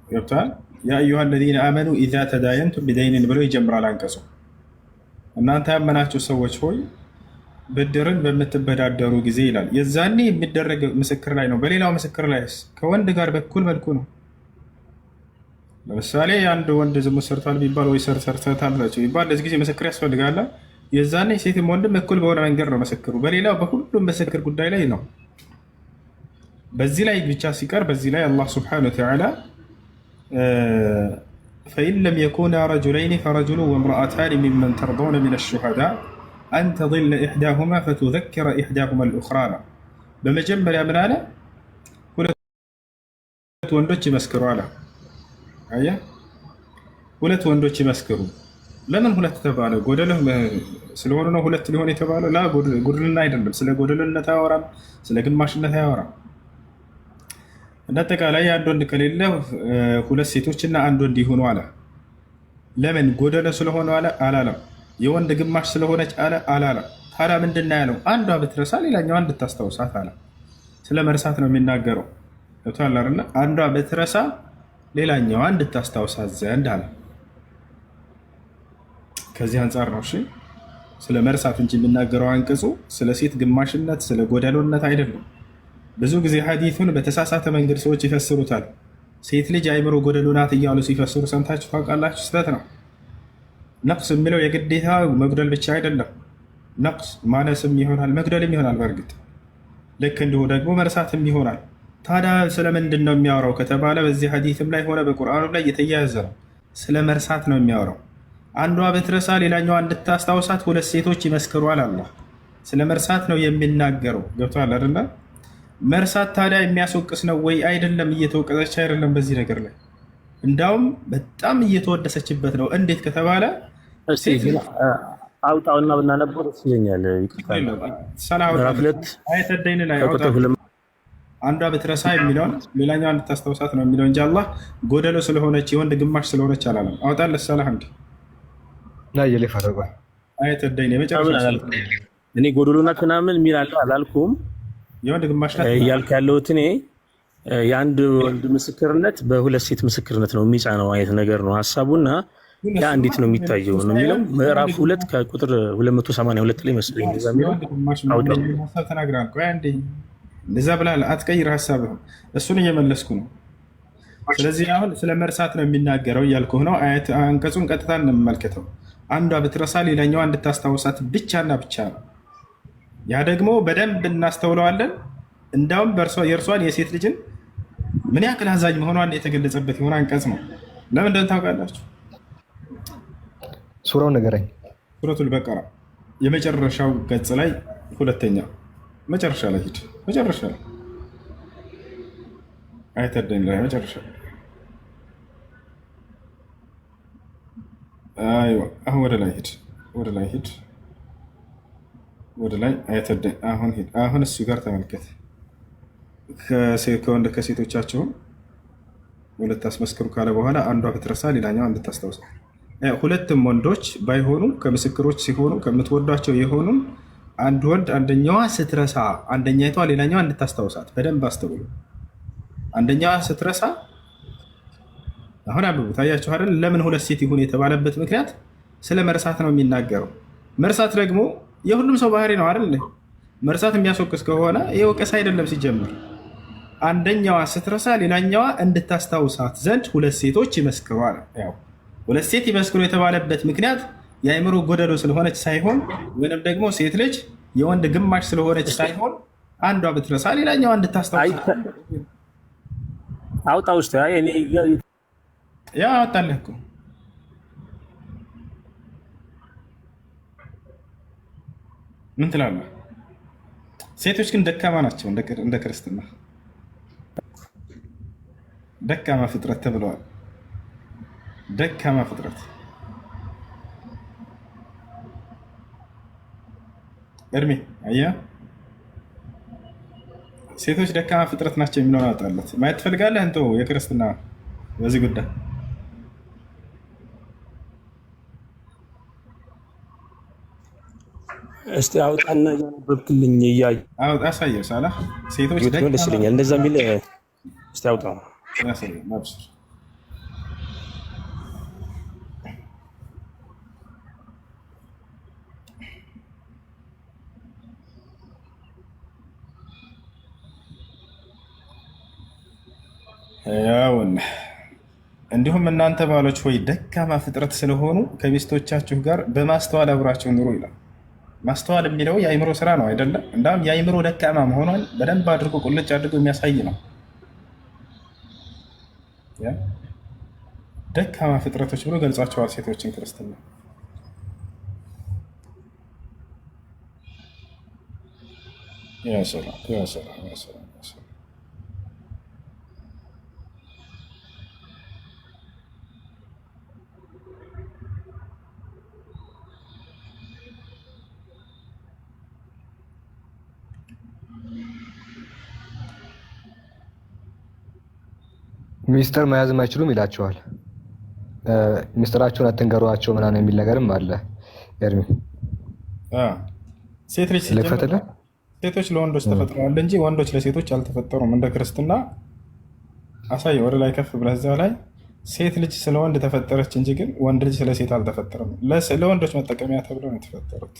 ገብቶሃል። يا أيها الذين آمنوا إذا تداينتم بدين ብሎ ይጀምራል አንቀጹ። እናንተ ያመናችሁ ሰዎች ሆይ ብድርን በምትበዳደሩ ጊዜ ይላል። የዛኔ የሚደረግ ምስክር ላይ ነው። በሌላው ምስክር ላይስ ከወንድ ጋር በኩል መልኩ ነው። ለምሳሌ አንድ ወንድ ዝሙት ሰርቷል ቢባል ወይ ሰርተታል ቢባል ለዚህ ጊዜ ምስክር ያስፈልጋል። የዛኔ ሴትም ወንድም እኩል በሆነ መንገድ ነው ምስክሩ። በሌላው በሁሉም ምስክር ጉዳይ ላይ ነው። በዚህ ላይ ብቻ ሲቀር በዚህ ላይ አላህ سبحانه وتعالى فإن لم يكونا رجلين فرجل وامرأتان ممن ترضون من الشهداء أن تضل إحداهما فتذكر إحداهما الأخرى ነው። በመጀመሪያ ምን አለ? ሁለት ወንዶች ይመስክሩ አለ። አየህ፣ ሁለት ወንዶች ይመስክሩ። ለምን ሁለት ተባለ? ጎደሎ ስለሆኑ ነው ሁለት ሊሆን የተባለው? لا ጉድልና አይደለም። ስለ ጎደሎነት አያወራም፣ ስለ ግማሽነት አያወራም። እንደ አጠቃላይ አንድ ወንድ ከሌለ ሁለት ሴቶችና አንድ ወንድ ይሁኑ አለ። ለምን ጎደሎ ስለሆነ አለ አላለም። የወንድ ግማሽ ስለሆነች አለ አላለም። ታዲያ ምንድን ነው ያለው? አንዷ ብትረሳ ሌላኛዋ እንድታስታውሳት አለ። ስለ መርሳት ነው የሚናገረው። ገብቶሃል አይደለ? አንዷ ብትረሳ ሌላኛዋ እንድታስታውሳት ዘንድ አለ። ከዚህ አንጻር ነው እሺ፣ ስለ መርሳት እንጂ የሚናገረው አንቀጹ ስለ ሴት ግማሽነት፣ ስለ ጎደሎነት አይደለም። ብዙ ጊዜ ሐዲሱን በተሳሳተ መንገድ ሰዎች ይፈስሩታል። ሴት ልጅ አይምሮ ጎደሎ ናት እያሉ ሲፈስሩ ሰምታችሁ ታውቃላችሁ? ስህተት ነው። نقص የሚለው የግዴታ መጉደል ብቻ አይደለም። نقص ማነስም ይሆናል መጉደልም ይሆናል። በእርግጥ ልክ እንዲሁ ደግሞ መርሳትም ይሆናል። ታዲያ ስለምንድን ነው የሚያወራው ከተባለ በዚህ ሐዲስም ላይ ሆነ በቁርአኑ ላይ የተያያዘ ነው። ስለ መርሳት ነው የሚያወራው። አንዷ ብትረሳ ሌላኛዋ እንድታስታውሳት ሁለት ሴቶች ይመስክሯል። አላህ ስለ መርሳት ነው የሚናገረው። ገብቶሃል አይደለ? መርሳት ታዲያ የሚያስወቅስ ነው ወይ? አይደለም። እየተወቀሰች አይደለም በዚህ ነገር ላይ እንዳውም በጣም እየተወደሰችበት ነው። እንዴት ከተባለ እስቲ ግን አውጣውና ብናነበው ደስ ይለኛል። ይቅርታ ምዕራፍ 2 آية الدين ላይ ከቁጥር 2 አንዷ ብትረሳ የሚለውን ሌላኛዋ እንድታስታውሳት ነው የሚለው እንጂ አላህ ጎደሎ ስለሆነች የወንድ ግማሽ ስለሆነች አላለም። አውጣለት ሰላህ እንዲ ና እየለፈ ቆይ آية الدين የመጨረሻ ምናምን አላልኩም። እኔ ጎደሎ ናት ምናምን የሚል አለ አላልኩም። የወንድ ግማሽ ናት እያልክ ያለሁት እኔ የአንድ ወንድ ምስክርነት በሁለት ሴት ምስክርነት ነው የሚጫነው አይነት ነገር ነው ሀሳቡና ያ እንዴት ነው የሚታየው ነው የሚለው ምዕራፍ 2 ከቁጥር 282 ላይ መሰለኝ እንደዛ የሚለው የወንድ ግማሽ አውጣው። የሚል ሀሳብ ተናግራል። ቆይ አንዴ እንደዛ ብላል። አትቀይር ሀሳብህን። እሱን እየመለስኩ ነው። ስለዚህ አሁን ስለ መርሳት ነው የሚናገረው እያልኩህ ነው። አንቀጹን ቀጥታ እንመልከተው። አንዷ ብትረሳ ሌላኛዋ እንድታስታውሳት ብቻና ብቻ ነው። ያ ደግሞ በደንብ እናስተውለዋለን። እንዳውም የእርሷን የሴት ልጅን ምን ያክል አዛኝ መሆኗን የተገለጸበት የሆነ አንቀጽ ነው። ለምን እንደሆነ ታውቃላችሁ? ሱራውን ንገረኝ። ሱረቱል በቀራ የመጨረሻው ገጽ ላይ ሁለተኛ መጨረሻ ላይ ሂድ። መጨረሻ ላይ آية الدين ላይ መጨረሻ أيوه። አሁን ወደ ላይ ሂድ፣ ወደ ላይ ሂድ፣ ወደ ላይ آية الدين አሁን ሂድ። አሁን እሱ ጋር ተመልከት። ከወንድ ከሴቶቻቸውም ሁለት አስመስክሩ ካለ በኋላ አንዷ ብትረሳ ሌላኛዋ እንድታስታውሳ ሁለትም ወንዶች ባይሆኑ ከምስክሮች ሲሆኑ ከምትወዷቸው የሆኑ አንድ ወንድ አንደኛዋ ስትረሳ አንደኛይቷ ሌላኛዋ እንድታስታውሳት በደንብ አስተውሉ። አንደኛዋ ስትረሳ አሁን አንብቡ። ታያችሁ አይደል? ለምን ሁለት ሴት ይሁን የተባለበት ምክንያት ስለ መርሳት ነው የሚናገረው። መርሳት ደግሞ የሁሉም ሰው ባህሪ ነው አይደል? መርሳት የሚያስወቅስ ከሆነ ይህ ወቀሳ አይደለም ሲጀምር። አንደኛዋ ስትረሳ ሌላኛዋ እንድታስታውሳት ዘንድ ሁለት ሴቶች ይመስክሩ አለ። ያው ሁለት ሴት ይመስክሩ የተባለበት ምክንያት የአእምሮ ጎደሎ ስለሆነች ሳይሆን ወይንም ደግሞ ሴት ልጅ የወንድ ግማሽ ስለሆነች ሳይሆን አንዷ ብትረሳ ሌላኛዋ እንድታስታውሳት። አውጣ ውስጥ አይ እኔ ያ አወጣልህ እኮ። ምን ትላለህ? ሴቶች ግን ደካማ ናቸው። እንደ ክርስትና ደካማ ፍጥረት ተብለዋል። ደካማ ፍጥረት እድሜ አየህ፣ ሴቶች ደካማ ፍጥረት ናቸው የሚለውን አወጣለት። ማየት ትፈልጋለህ? እንቶ የክርስትና በዚህ ጉዳይ እስቲ አውጣና እያነበብክልኝ እያየሁት አሳየው። ሳላ ሴቶች ቢሆን ደስ ደካማ ይለኛል። እንደዛ የሚል እስቲ አውጣ። ያሳየው። አብሽር። ያውን እንዲሁም እናንተ ባሎች ሆይ ደካማ ፍጥረት ስለሆኑ ከሚስቶቻችሁ ጋር በማስተዋል አብራችሁ ኑሩ ይላል። ማስተዋል የሚለው የአእምሮ ስራ ነው አይደለም? እንዳውም የአእምሮ ደካማ መሆኗን በደንብ አድርጎ ቁልጭ አድርጎ የሚያሳይ ነው። ያ ደካማ ፍጥረቶች ብሎ ገልጿቸዋል ሴቶችን ክርስትና። ያ ሰላም፣ ያ ሰላም፣ ያ ሰላም፣ ያ ሰላም። ሚስጥር መያዝም አይችሉም ይላቸዋል። ሚስጥራቸውን አትንገሯቸው ምናምን የሚል ነገርም አለ። ኤርሚ አ ሴት ልጅ ሲጀምር ልክፈትልህ። ሴቶች ለወንዶች ተፈጥረዋል እንጂ ወንዶች ለሴቶች አልተፈጠሩም። እንደ ክርስትና አሳየ ወደ ላይ ከፍ ብለህ እዛ ላይ ሴት ልጅ ስለ ወንድ ተፈጠረች እንጂ ግን ወንድ ልጅ ስለ ሴት አልተፈጠረም። ለወንዶች መጠቀሚያ ተብለው ነው የተፈጠሩት።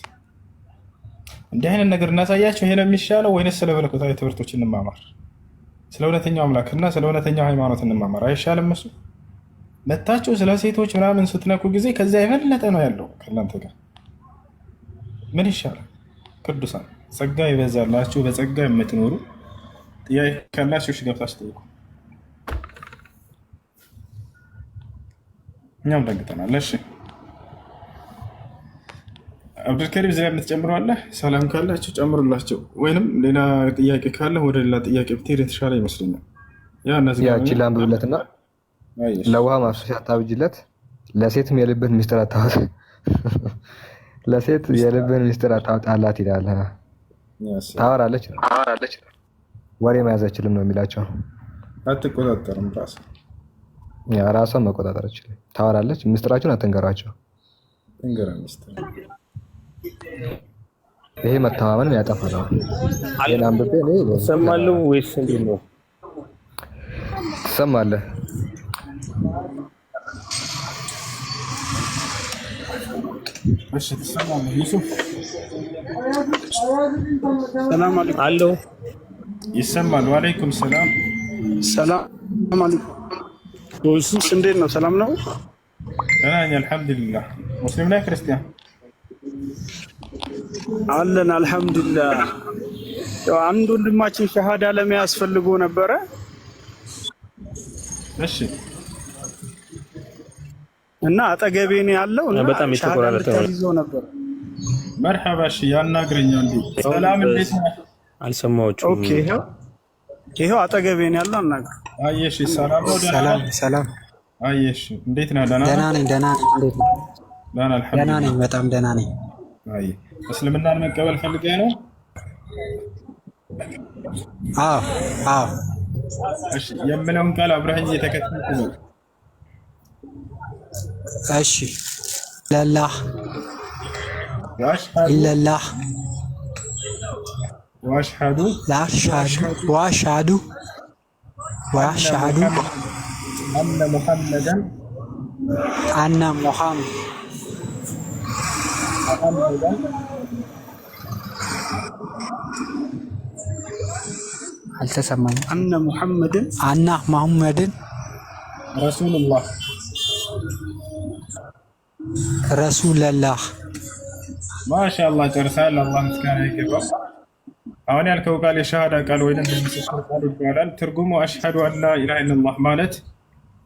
እንዲህ አይነት ነገር እናሳያቸው። ይሄ ነው የሚሻለው ወይንስ ስለ መለኮታዊ ትምህርቶች እንማማር? ስለ እውነተኛው አምላክና ስለ እውነተኛው ሃይማኖት እንማማር አይሻልም? እሱ መታችሁ ስለ ሴቶች ምናምን ስትነኩ ጊዜ ከዚያ የበለጠ ነው ያለው ከእናንተ ጋር ምን ይሻላል? ቅዱሳን ጸጋ ይበዛላችሁ፣ በጸጋ የምትኖሩ ጥያቄ ካላችሁ እሺ ገብታችሁ ጠይቁ። እኛም ደንግጠናል። እሺ አብዱልከሪም እዚህ ላይ የምትጨምረው አለ? ሰላም ካላችሁ ጨምሩላቸው፣ ወይንም ሌላ ጥያቄ ካለ ወደ ሌላ ጥያቄ ብትሄድ የተሻለ ይመስለኛል። ያ እነዚህ ጋር ያቺን ላንብብለትና አየሽ ለውሃ ማፍሰሻ አታብጅለት፣ ለሴትም የልብህን ሚስጥር አታውጣ፣ ለሴት የልብህን ሚስጥር አታውጣላት ይላል። ታወራለች፣ ወሬ መያዝ አይችልም ነው የሚላቸው። አትቆጣጠርም ራስ ያ ራሷን መቆጣጠር አይችልም። ታወራለች፣ ምስጢራቸውን አትንገሯቸው። ትንገረ ሚስጥር ይሄ መተማመንን ያጠፋል። ይሄን አንብቤ እኔ እሰማለሁ ወይስ እንዴት ነው? ትሰማለህ? እሺ ትሰማለህ? ዩሱፍ ሰላም አለይኩም። አለው ይሰማል። ወአለይኩም ሰላም። ሰላም አለይኩም። ዩሱፍ እንዴት ነው? ሰላም ነው? ደህና ነኝ አልሐምዱሊላህ። ሙስሊም ላይ ክርስቲያን አለን አልሐምዱሊላህ። ያው አንድ ወንድማችን ሸሃዳ ለመያዝ ፈልጎ ነበረ እሺ እና አጠገቤ ነው ያለው እና በጣም ሸሃዳ የተቆራረጠ ነው። እንድታስይዘው ነበር። መርሐባ። እሺ ያናግረኝ አንዴ። ሰላም እንዴት ነህ? አልሰማዎችም። okay፣ ይኸው ይኸው አጠገቤ ነው ያለው አናግረው። አየሽ ሰላም ነው? ደህና ሰላም ነህ? ሰላም። አየሽ እንዴት ነህ? ደህና ደህና ነህ? ነኝ፣ ደህና ነኝ። እንዴት ነህ? ደህና ደህና አልሐምዱሊላህ። ነኝ፣ በጣም ደህና ነኝ። አይ እስልምናን መቀበል ፈልገህ ነው? አዎ አዎ። እሺ የምለውን ቃል አብረኸኝ እየተከተልክ በል። እሺ። ለላህ ወአሽሀዱ ኢለላህ ወአሽሀዱ ላሽሃዱ ዋሽሃዱ አነ ዋሽሃዱ ሙሐመድ አነ ሙሐመደን አነ ሙሐመድ ሙሐመደን አልተሰማኝም። አነ ሙሐመድን አና ሙሐመድን ረሱሉላህ። ረሱለላህ። ማሻአላህ ጨርሰሃል። አላህ ምስጋና ይገባው። አሁን ያልከው ቃል የሻሃዳ ቃል ወይም የምስክር ቃል ይባላል። ትርጉሙ أشهد أن لا إله إلا الله ማለት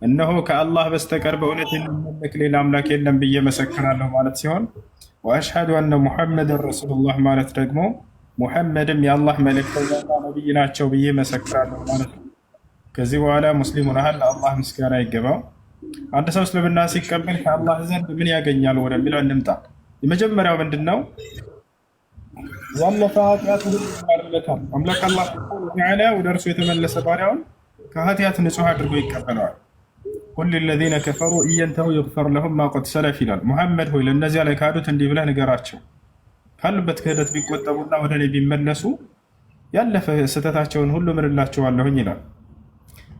እነሆ ከአላህ በስተቀር በእውነት የሚመለክ ሌላ አምላክ የለም ብዬ መሰክራለሁ ማለት ሲሆን وأشهد أن محمدا رسول الله ማለት ደግሞ ሙሐመድም የአላህ መልእክተኛና ነቢይ ናቸው ብዬ መሰክራለሁ ማለት ነው። ከዚህ በኋላ ሙስሊም ሆነሃል፣ ለአላህ ምስጋና ይገባው። አንድ ሰው እስልምና ሲቀበል ከአላህ ዘንድ ምን ያገኛል ወደሚለው እንምጣ። የመጀመሪያው ምንድን ነው? ያለፈ ኃጢአት ሁሉ ይማርለታል። አምላክ አላህ سبحانه وتعالى ወደ እርሱ የተመለሰ ባሪያውን ከኃጢአት ንጹሕ አድርጎ ይቀበለዋል። قل للذين كفروا إن ينتهوا يغفر لهم ما قد سلف ይላል። ሙሐመድ ሆይ ለእነዚያ ላይ ካዱት እንዲህ ብለህ ንገራቸው ካሉበት ክህደት ቢቆጠቡና ወደ እኔ ቢመለሱ ያለፈ ስህተታቸውን ሁሉ ምርላቸዋለሁኝ ይላል።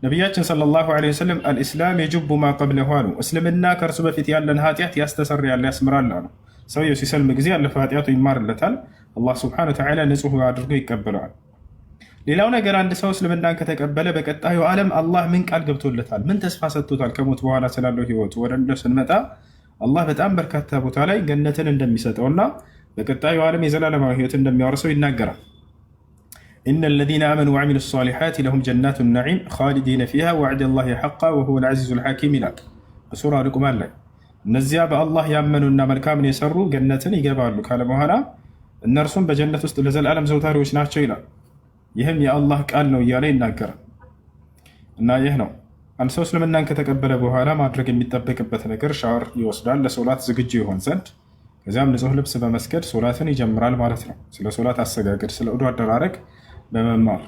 ነቢያችን صلى الله عليه وسلم الإسلام يجب ما قبله አሉ። እስልምና ከእርሱ በፊት ያለን ኃጢአት ያስተሰርያል፣ ያስምራል አሉ። ሰውየው ሲሰልም ጊዜ ያለፈ ኃጢአቱ ይማርለታል። አላህ سبحانه وتعالى ንጹሕ አድርጎ ይቀበለዋል። ሌላው ነገር አንድ ሰው እስልምናን ከተቀበለ በቀጣዩ ዓለም አላህ ምን ቃል ገብቶለታል? ምን ተስፋ ሰጥቶታል? ከሞት በኋላ ስላለው ህይወቱ ወደሚለው ስንመጣ አላህ በጣም በርካታ ቦታ ላይ ገነትን እንደሚሰጠውና በቀጣዩ ዓለም የዘላለማዊ ህይወት እንደሚያወርሰው ይናገራል። إن الذين آمنوا وعملوا الصالحات لهم جنات النعيم خالدين فيها وعد الله حقا وهو العزيز الحكيم ይላል በሱራ ሉቅማን ላይ። እነዚያ በአላህ ያመኑና መልካምን የሰሩ ገነትን ይገባሉ ካለ በኋላ እነርሱም በጀነት ውስጥ ለዘላለም ዘውታሪዎች ናቸው ይላል። ይህም የአላህ ቃል ነው እያለ ይናገራል። እና ይህ ነው አንድ ሰው እስልምናን ከተቀበለ በኋላ ማድረግ የሚጠበቅበት ነገር፣ ሻወር ይወስዳል ለሶላት ዝግጁ ይሆን ዘንድ። ከዚያም ንጹህ ልብስ በመስገድ ሶላትን ይጀምራል ማለት ነው። ስለ ሶላት አሰጋገድ፣ ስለ ውዱ አደራረግ በመማር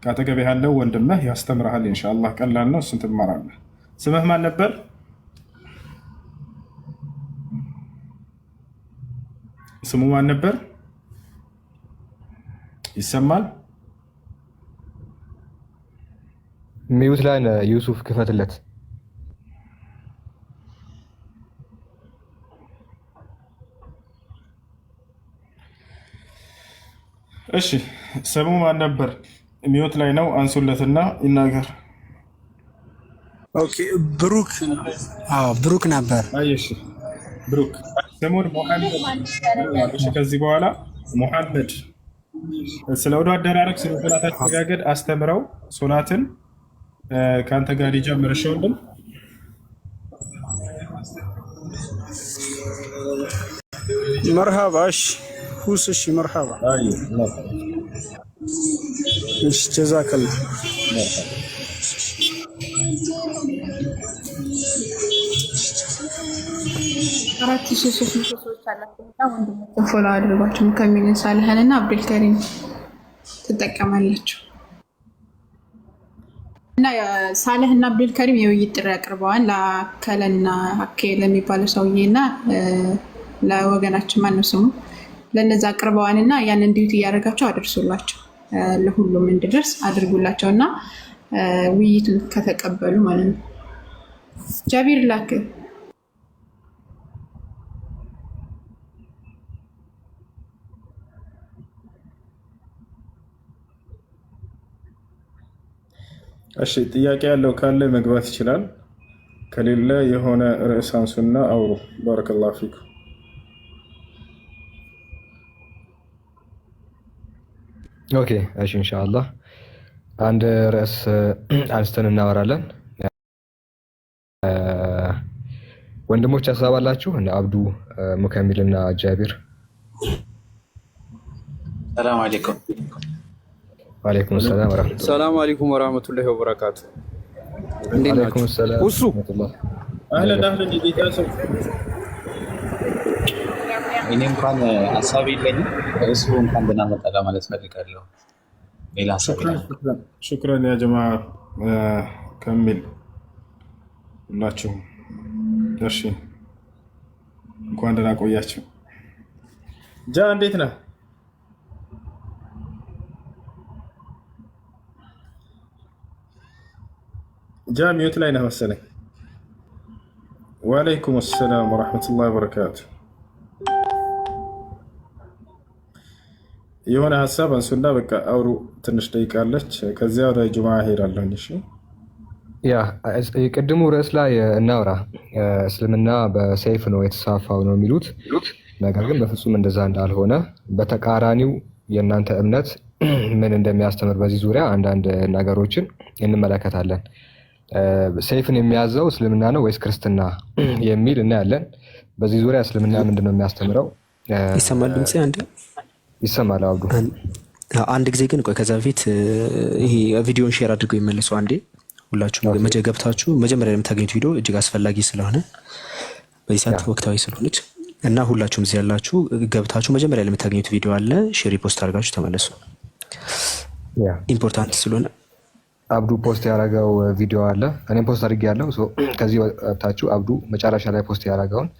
ከአጠገብ ያለው ወንድምህ ያስተምርሃል። ኢንሻአላህ ቀላል ነው፣ እሱን ትማራለህ። ስምህ ማን ነበር? ስሙ ማን ነበር? ይሰማል? Mute ላይ ነህ ዩሱፍ፣ ክፈትለት። እሺ ስሙ ማን ነበር? Mute ላይ ነው። አንሱለትና ይናገር። Okay፣ ብሩክ። አዎ ብሩክ ነበር። አይ እሺ ብሩክ ስሙን ሙሐመድ። እሺ ከዚህ በኋላ ሙሐመድ ስለ ውዱ አደራረግ፣ ስለ ሶላት አሰጋገድ አስተምረው። ሶላትን ከአንተ ጋር ይጀምር። እሺ ወንድም። መርሃባ። እሺ ሁስ። እሺ መርሃባ። አይ እሺ ጀዛከላ። 4300 ሰዎች አላቸው እና ወንድሞችን follow አድርጓቸው። ሙከሚልን ሳልህን እና አብዱልከሪም ትጠቀማላችሁ። እና ሳልህ እና አብዱልከሪም የውይይት ጥሪ አቅርበዋል ለአከለና አኬ ለሚባለው ሰውዬ እና ለወገናችን ማነው ስሙ ለነዛ አቅርበዋል እና ያንን duet እያደረጋቸው አድርሱላቸው፣ ለሁሉም እንዲደርስ አድርጉላቸው እና ውይይቱን ከተቀበሉ ማለት ነው። ጃቢር ላክ። እሺ ጥያቄ ያለው ካለ መግባት ይችላል። ከሌለ የሆነ ርዕስ አንሱና አውሩ። بارك الله فيكم። Okay እሺ፣ ኢንሻአላህ አንድ ርዕስ አንስተን እናወራለን። ወንድሞች ሀሳብ አላችሁ? እነ አብዱ ሙከሚል እና ጃቢር። ሰላም አለይኩም። ወአለይኩም ሰላም ወራህመቱላህ። ሰላም አለይኩም ወራህመቱላሂ ወበረካቱ። እንዴት ናችሁ? ወአለይኩም ሰላም እሱ ወራህመቱላህ። አህለን አህለን፣ የጌታ ሰው። እኔ እንኳን ሀሳብ የለኝም። እሱ እንኳን ደህና መጣ ለማለት ፈልጋለሁ። ሌላ ሀሳብ የለኝም። شكرا يا جماعة ከሚል ሁላችሁም እሺ፣ እንኳን ደህና ቆያችሁ። ጃ እንዴት ነህ? ጃ mute ላይ ነህ መሰለኝ። وعليكم السلام ورحمة الله وبركاته። የሆነ ሀሳብ አንሱና በቃ አውሩ። ትንሽ ደቂቃ አለች። ከዚያ ወደ ጁምዓ እሄዳለሁ። እሺ። Yeah፣ የቅድሙ ርዕስ ላይ እናውራ። እስልምና በሰይፍ ነው የተስፋፋው ነው የሚሉት፣ ነገር ግን በፍጹም እንደዛ እንዳልሆነ በተቃራኒው የእናንተ እምነት ምን እንደሚያስተምር በዚህ ዙሪያ አንዳንድ ነገሮችን እንመለከታለን። ሰይፍን የሚያዘው እስልምና ነው ወይስ ክርስትና የሚል እናያለን። በዚህ ዙሪያ እስልምና ምንድን ነው የሚያስተምረው? ይሰማል ድምፄ? አንዴ ይሰማል አብዱ። አንድ ጊዜ ግን ቆይ፣ ከዛ በፊት ይሄ ቪዲዮን share አድርገው ይመለሱ። አንዴ ሁላችሁም መጀ ገብታችሁ መጀመሪያ የምታገኙት ቪዲዮ እጅግ አስፈላጊ ስለሆነ በዚህ ሰዓት ወቅታዊ ስለሆነች እና ሁላችሁም እዚህ ያላችሁ ገብታችሁ መጀመሪያ ለምታገኙት ቪዲዮ አለ፣ share post አድርጋችሁ ተመለሱ። Important ስለሆነ አብዱ post ያደረገው ቪዲዮ አለ። እኔም post አድርጌ ያለው ከዚህ ወጥታችሁ አብዱ መጨረሻ ላይ post ያደረገውን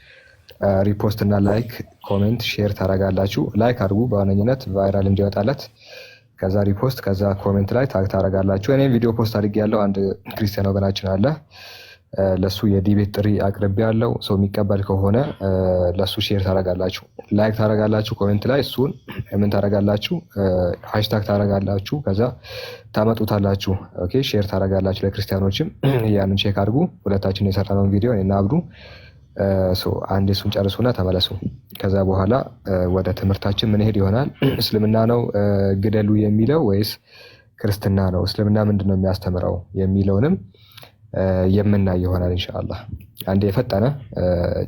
repost እና like፣ comment፣ share ታደርጋላችሁ። Like አድርጉ በዋነኝነት viral እንዲወጣለት። ከዛ repost፣ ከዛ comment ላይ tag ታደርጋላችሁ። እኔም ቪዲዮ post አድርጌ ያለው አንድ ክርስቲያን ወገናችን አለ። ለሱ የ debate ጥሪ አቅርቤ ያለው ሰው የሚቀበል ከሆነ ለሱ share ታደርጋላችሁ፣ like ታደርጋላችሁ፣ comment ላይ እሱን ምን ታደርጋላችሁ፣ hashtag ታደርጋላችሁ፣ ከዛ ታመጡታላችሁ። Okay, share ታደርጋላችሁ። ለክርስቲያኖችም ያንን check አድርጉ። ሁለታችን የሰራነውን ቪዲዮ እኔና አብዱ አንድ እሱን ጨርሱና ተመለሱ። ከዛ በኋላ ወደ ትምህርታችን ምንሄድ ይሆናል። እስልምና ነው ግደሉ የሚለው ወይስ ክርስትና ነው? እስልምና ምንድን ነው የሚያስተምረው የሚለውንም የምናይ ይሆናል ኢንሻአላህ። አንድ የፈጠነ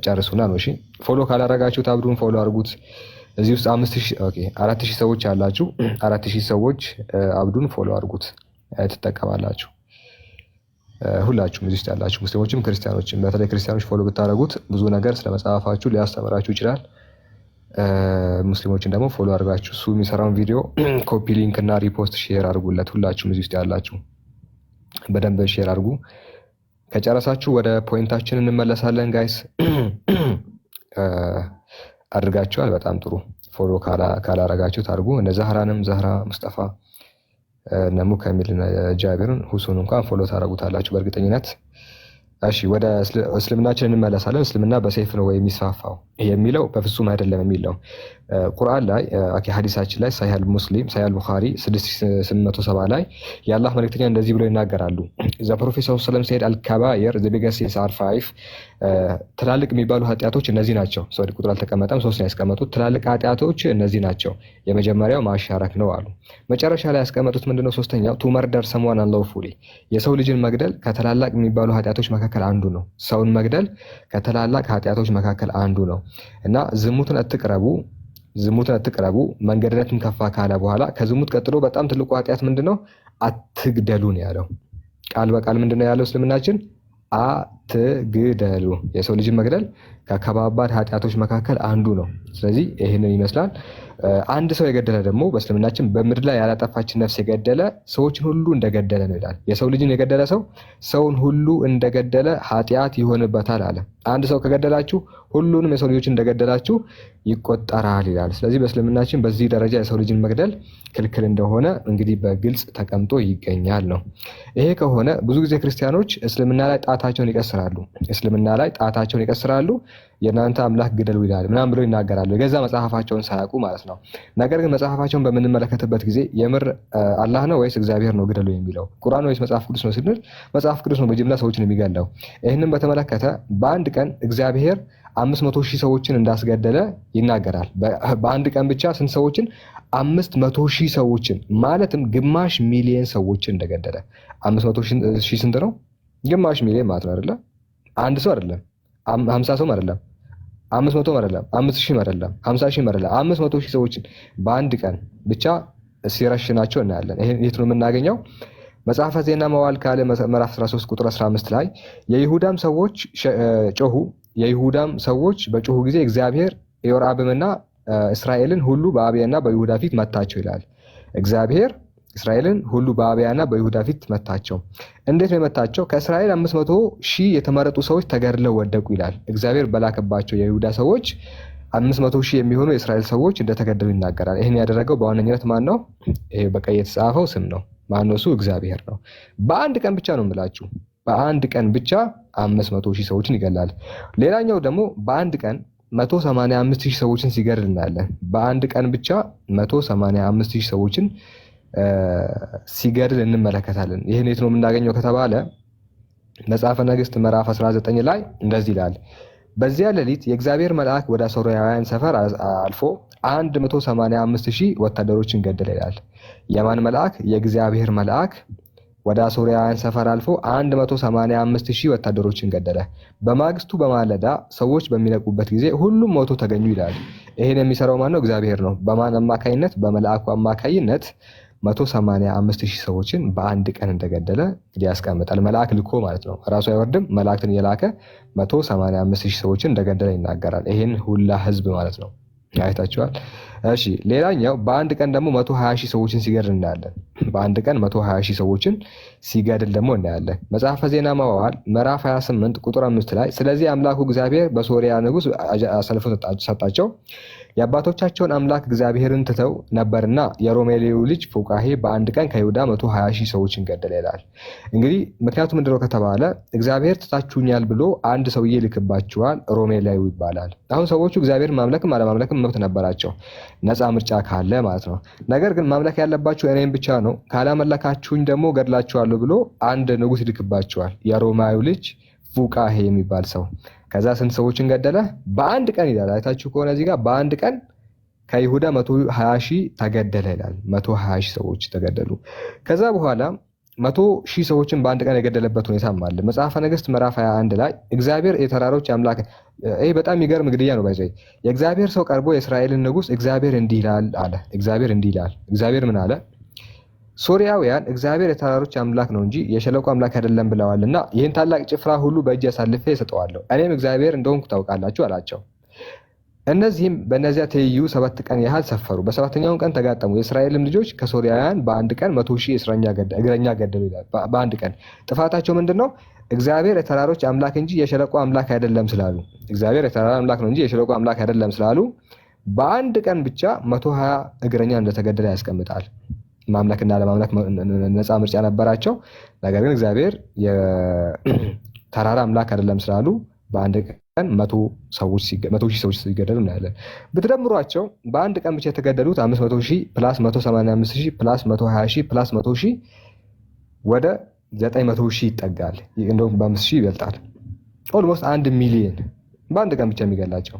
ጨርሱና ነው። እሺ፣ follow ካላረጋችሁት አብዱን follow አድርጉት። እዚህ ውስጥ 5000፣ okay፣ 4000 ሰዎች ያላችሁ 4000 ሰዎች አብዱን follow አድርጉት፣ ትጠቀማላችሁ። ሁላችሁም እዚህ ውስጥ ያላችሁ ሙስሊሞችም ክርስቲያኖችም፣ በተለይ ክርስቲያኖች follow ብታደርጉት ብዙ ነገር ስለ መጽሐፋችሁ ሊያስተምራችሁ ይችላል። ሙስሊሞችን ደግሞ follow አድርጋችሁ እሱ የሚሰራውን ቪዲዮ copy link እና repost share አድርጉለት። ሁላችሁም እዚህ ውስጥ ያላችሁ በደንብ share አድርጉ። ከጨረሳችሁ ወደ point ኣችን እንመለሳለን። Guys፣ አድርጋችኋል። በጣም ጥሩ። Follow ካላረጋችሁ ታርጉ። እነ ዛህራንም፣ ዛህራ ሙስጠፋ፣ እነ ሙከሚል፣ ጃቢርን፣ ሁሱን እንኳን follow ታደርጉታላችሁ በእርግጠኝነት። እሺ፣ ወደ እስልምናችን እንመለሳለን። እስልምና በሰይፍ ነው ወይ የሚስፋፋው የሚለው በፍጹም አይደለም የሚል ነው። ቁርአን ላይ፣ ሀዲሳችን ላይ፣ ሳሂህ ሙስሊም፣ ሳሂህ ቡኻሪ 6870 ላይ የአላህ መልእክተኛ እንደዚህ ብለው ይናገራሉ። The Prophet ሰለም said, "الكبائر, the biggest sins are five." ትላልቅ የሚባሉ ኃጢአቶች እነዚህ ናቸው። Sorry፣ ቁጥር አልተቀመጠም፣ ሶስት ነው ያስቀመጡት። ትላልቅ ኃጢአቶች እነዚህ ናቸው። የመጀመሪያው ማሻረክ ነው አሉ። መጨረሻ ላይ ያስቀመጡት ምንድነው? ሶስተኛው to murder someone unlawfully፣ የሰው ልጅን መግደል ከትላላቅ የሚባሉ ኃጢአቶች መካከል አንዱ ነው። ሰውን መግደል ከትላላቅ ኃጢአቶች መካከል አንዱ ነው እና ዝሙትን አትቅረቡ፣ ዝሙትን አትቅረቡ፣ መንገድነትን ከፋ ካለ በኋላ ከዝሙት ቀጥሎ በጣም ትልቁ ኃጢአት ምንድነው? አትግደሉ ነው ያለው። ቃል በቃል ምንድነው ያለው እስልምናችን? አትግደሉ። የሰው ልጅን መግደል ከከባባድ ኃጢአቶች መካከል አንዱ ነው። ስለዚህ ይህንን ይመስላል። አንድ ሰው የገደለ ደግሞ በእስልምናችን በምድር ላይ ያላጠፋችን ነፍስ የገደለ ሰዎችን ሁሉ እንደገደለ ነው ይላል። የሰው ልጅን የገደለ ሰው ሰውን ሁሉ እንደገደለ ኃጢአት ይሆንበታል አለ። አንድ ሰው ከገደላችሁ ሁሉንም የሰው ልጆች እንደገደላችሁ ይቆጠራል ይላል። ስለዚህ በእስልምናችን በዚህ ደረጃ የሰው ልጅን መግደል ክልክል እንደሆነ እንግዲህ በግልጽ ተቀምጦ ይገኛል ነው። ይሄ ከሆነ ብዙ ጊዜ ክርስቲያኖች እስልምና ላይ ጣታቸውን ይቀስራሉ። እስልምና ላይ ጣታቸውን ይቀስራሉ። የእናንተ አምላክ ግደሉ ይላል ምናምን ብለው ይናገራሉ። የገዛ መጽሐፋቸውን ሳያውቁ ማለት ነው። ነገር ግን መጽሐፋቸውን በምንመለከትበት ጊዜ የምር አላህ ነው ወይስ እግዚአብሔር ነው ግደሉ የሚለው፣ ቁርአን ወይስ መጽሐፍ ቅዱስ ነው ስንል መጽሐፍ ቅዱስ ነው በጅምላ ሰዎችን የሚገለው። ይህንን በተመለከተ በአንድ ቀን እግዚአብሔር 500,000 ሰዎችን እንዳስገደለ ይናገራል። በአንድ ቀን ብቻ ስንት ሰዎችን? 500,000 ሰዎችን፣ ማለትም ግማሽ ሚሊየን ሰዎችን እንደገደለ። 500,000 ስንት ነው? ግማሽ ሚሊየን ማለት ነው አይደለ? አንድ ሰው አይደለም፣ 50 ሰውም አይደለም፣ 500ም አይደለም፣ 5000ም አይደለም፣ 50,000ም አይደለም፣ 500,000 ሰዎችን በአንድ ቀን ብቻ ሲረሽናቸው እናያለን። ይሄን የት ነው የምናገኘው? መጽሐፈ ዜና መዋዕል ካልዕ ምዕራፍ 13 ቁጥር 15 ላይ የይሁዳም ሰዎች ጮሁ። የይሁዳም ሰዎች በጮሁ ጊዜ እግዚአብሔር ኢዮርብዓምንና እስራኤልን ሁሉ በአብያና በይሁዳ ፊት መታቸው ይላል። እግዚአብሔር እስራኤልን ሁሉ በአብያና በይሁዳ ፊት መታቸው። እንዴት ነው የመታቸው? ከእስራኤል 500,000 የተመረጡ ሰዎች ተገድለው ወደቁ ይላል። እግዚአብሔር በላከባቸው የይሁዳ ሰዎች 500,000 የሚሆኑ የእስራኤል ሰዎች እንደተገደሉ ይናገራል። ይህን ያደረገው በዋነኝነት ማን ነው? ይሄ በቀይ የተጻፈው ስም ነው። ማነው እሱ? እግዚአብሔር ነው። በአንድ ቀን ብቻ ነው የምላችሁ። በአንድ ቀን ብቻ 500,000 ሰዎችን ይገላል። ሌላኛው ደግሞ በአንድ ቀን 185,000 ሰዎችን ሲገድል እናያለን። በአንድ ቀን ብቻ 185,000 ሰዎችን ሲገድል እንመለከታለን። ይህን የት ነው የምናገኘው ከተባለ መጽሐፈ ነገሥት ምዕራፍ 19 ላይ እንደዚህ ይላል። በዚያ ሌሊት የእግዚአብሔር መልአክ ወደ አሦራውያን ሰፈር አልፎ 185 ሺህ ወታደሮችን ገደለ ይላል። የማን መልአክ? የእግዚአብሔር መልአክ ወደ አሶርያውያን ሰፈር አልፎ 185 ሺህ ወታደሮችን ገደለ። በማግስቱ በማለዳ ሰዎች በሚነቁበት ጊዜ ሁሉም ሞቶ ተገኙ ይላል። ይሄን የሚሰራው ማን ነው? እግዚአብሔር ነው። በማን አማካይነት? በመልአኩ አማካይነት 185 ሺህ ሰዎችን በአንድ ቀን እንደገደለ እንግዲህ ያስቀምጣል። መልአክ ልኮ ማለት ነው። ራሱ አይወርድም። መላእክትን እየላከ 185 ሺህ ሰዎችን እንደገደለ ይናገራል። ይሄን ሁላ ህዝብ ማለት ነው። አይታችኋል። እሺ፣ ሌላኛው በአንድ ቀን ደግሞ 120 ሺህ ሰዎችን ሲገድል እናያለን። በአንድ ቀን 120 ሺህ ሰዎችን ሲገድል ደግሞ እናያለን። መጽሐፈ ዜና መዋዕል ምዕራፍ 28 ቁጥር 5 ላይ ስለዚህ አምላኩ እግዚአብሔር በሶርያ ንጉሥ አሳልፎ ሰጣቸው፣ የአባቶቻቸውን አምላክ እግዚአብሔርን ትተው ነበርና የሮሜሌው ልጅ ፉቃሄ በአንድ ቀን ከይሁዳ 120 ሺህ ሰዎችን ገደለ ይላል። እንግዲህ ምክንያቱ ምንድነው ከተባለ እግዚአብሔር ትታችሁኛል ብሎ አንድ ሰውዬ ልክባችኋል፣ ሮሜላዊ ይባላል። አሁን ሰዎቹ እግዚአብሔርን ማምለክም አለማምለክም መብት ነበራቸው፣ ነፃ ምርጫ ካለ ማለት ነው። ነገር ግን ማምለክ ያለባችሁ እኔም ብቻ ነው፣ ካላመለካችሁኝ ደግሞ ገድላችኋለሁ ብሎ አንድ ንጉስ ይልክባቸዋል፣ የሮማዊ ልጅ ፉቃሄ የሚባል ሰው። ከዛ ስንት ሰዎችን ገደለ? በአንድ ቀን ይላል። አይታችሁ ከሆነ እዚህ ጋር በአንድ ቀን ከይሁዳ 120 ሺህ ተገደለ ይላል። 120 ሺህ ሰዎች ተገደሉ። ከዛ በኋላ 100,000 ሰዎችን በአንድ ቀን የገደለበት ሁኔታም አለ። መጽሐፈ ነገሥት ምዕራፍ 21 ላይ እግዚአብሔር የተራሮች አምላክ፣ ይሄ በጣም የሚገርም ግድያ ነው። By the way የእግዚአብሔር ሰው ቀርቦ የእስራኤልን ንጉሥ እግዚአብሔር እንዲህ ይላል አለ። እግዚአብሔር እንዲህ ይላል። እግዚአብሔር ምን አለ? ሶርያውያን እግዚአብሔር የተራሮች አምላክ ነው እንጂ የሸለቆ አምላክ አይደለም ብለዋልና ይህን ታላቅ ጭፍራ ሁሉ በእጅ አሳልፌ እሰጠዋለሁ፣ እኔም እግዚአብሔር እንደሆንኩ ታውቃላችሁ አላቸው። እነዚህም በእነዚያ ትይዩ 7 ቀን ያህል ሰፈሩ። በሰባተኛውን ቀን ተጋጠሙ። የእስራኤልም ልጆች ከሶርያውያን በአንድ ቀን 100,000 እግረኛ ገደሉ ይላል። በአንድ ቀን ጥፋታቸው ምንድን ነው? እግዚአብሔር የተራሮች አምላክ እንጂ የሸለቆ አምላክ አይደለም ስላሉ፣ እግዚአብሔር የተራራ አምላክ ነው እንጂ የሸለቆ አምላክ አይደለም ስላሉ በአንድ ቀን ብቻ 120 እግረኛ እንደተገደለ ያስቀምጣል። ማምለክና ለማምለክ ነፃ ምርጫ ነበራቸው። ነገር ግን እግዚአብሔር የተራራ አምላክ አይደለም ስላሉ በአንድ ቀን 100,000 ሰዎች ሲገደሉ እናያለን። ብትደምሯቸው በአንድ ቀን ብቻ የተገደሉት 500,000 plus 185,000 plus 120,000 plus 100,000 ወደ 900,000 ይጠጋል። እንደውም በ5,000 ይበልጣል። Almost 1 ሚሊየን በአንድ ቀን ብቻ የሚገላቸው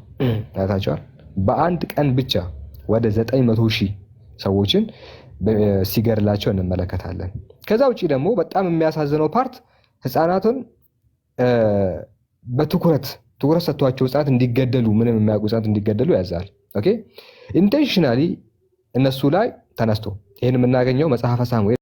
አይታቸዋል። በአንድ ቀን ብቻ ወደ 900,000 ሰዎችን ሲገድላቸው እንመለከታለን። ከዛ ውጭ ደግሞ በጣም የሚያሳዝነው part ህፃናቱን በትኩረት ትኩረት ሰጥቷቸው ህፃናት እንዲገደሉ፣ ምንም የማያውቁ ህፃናት እንዲገደሉ ያዛል። Okay, intentionally እነሱ ላይ ተነስቶ ይህን የምናገኘው መጽሐፈ ሳሙኤል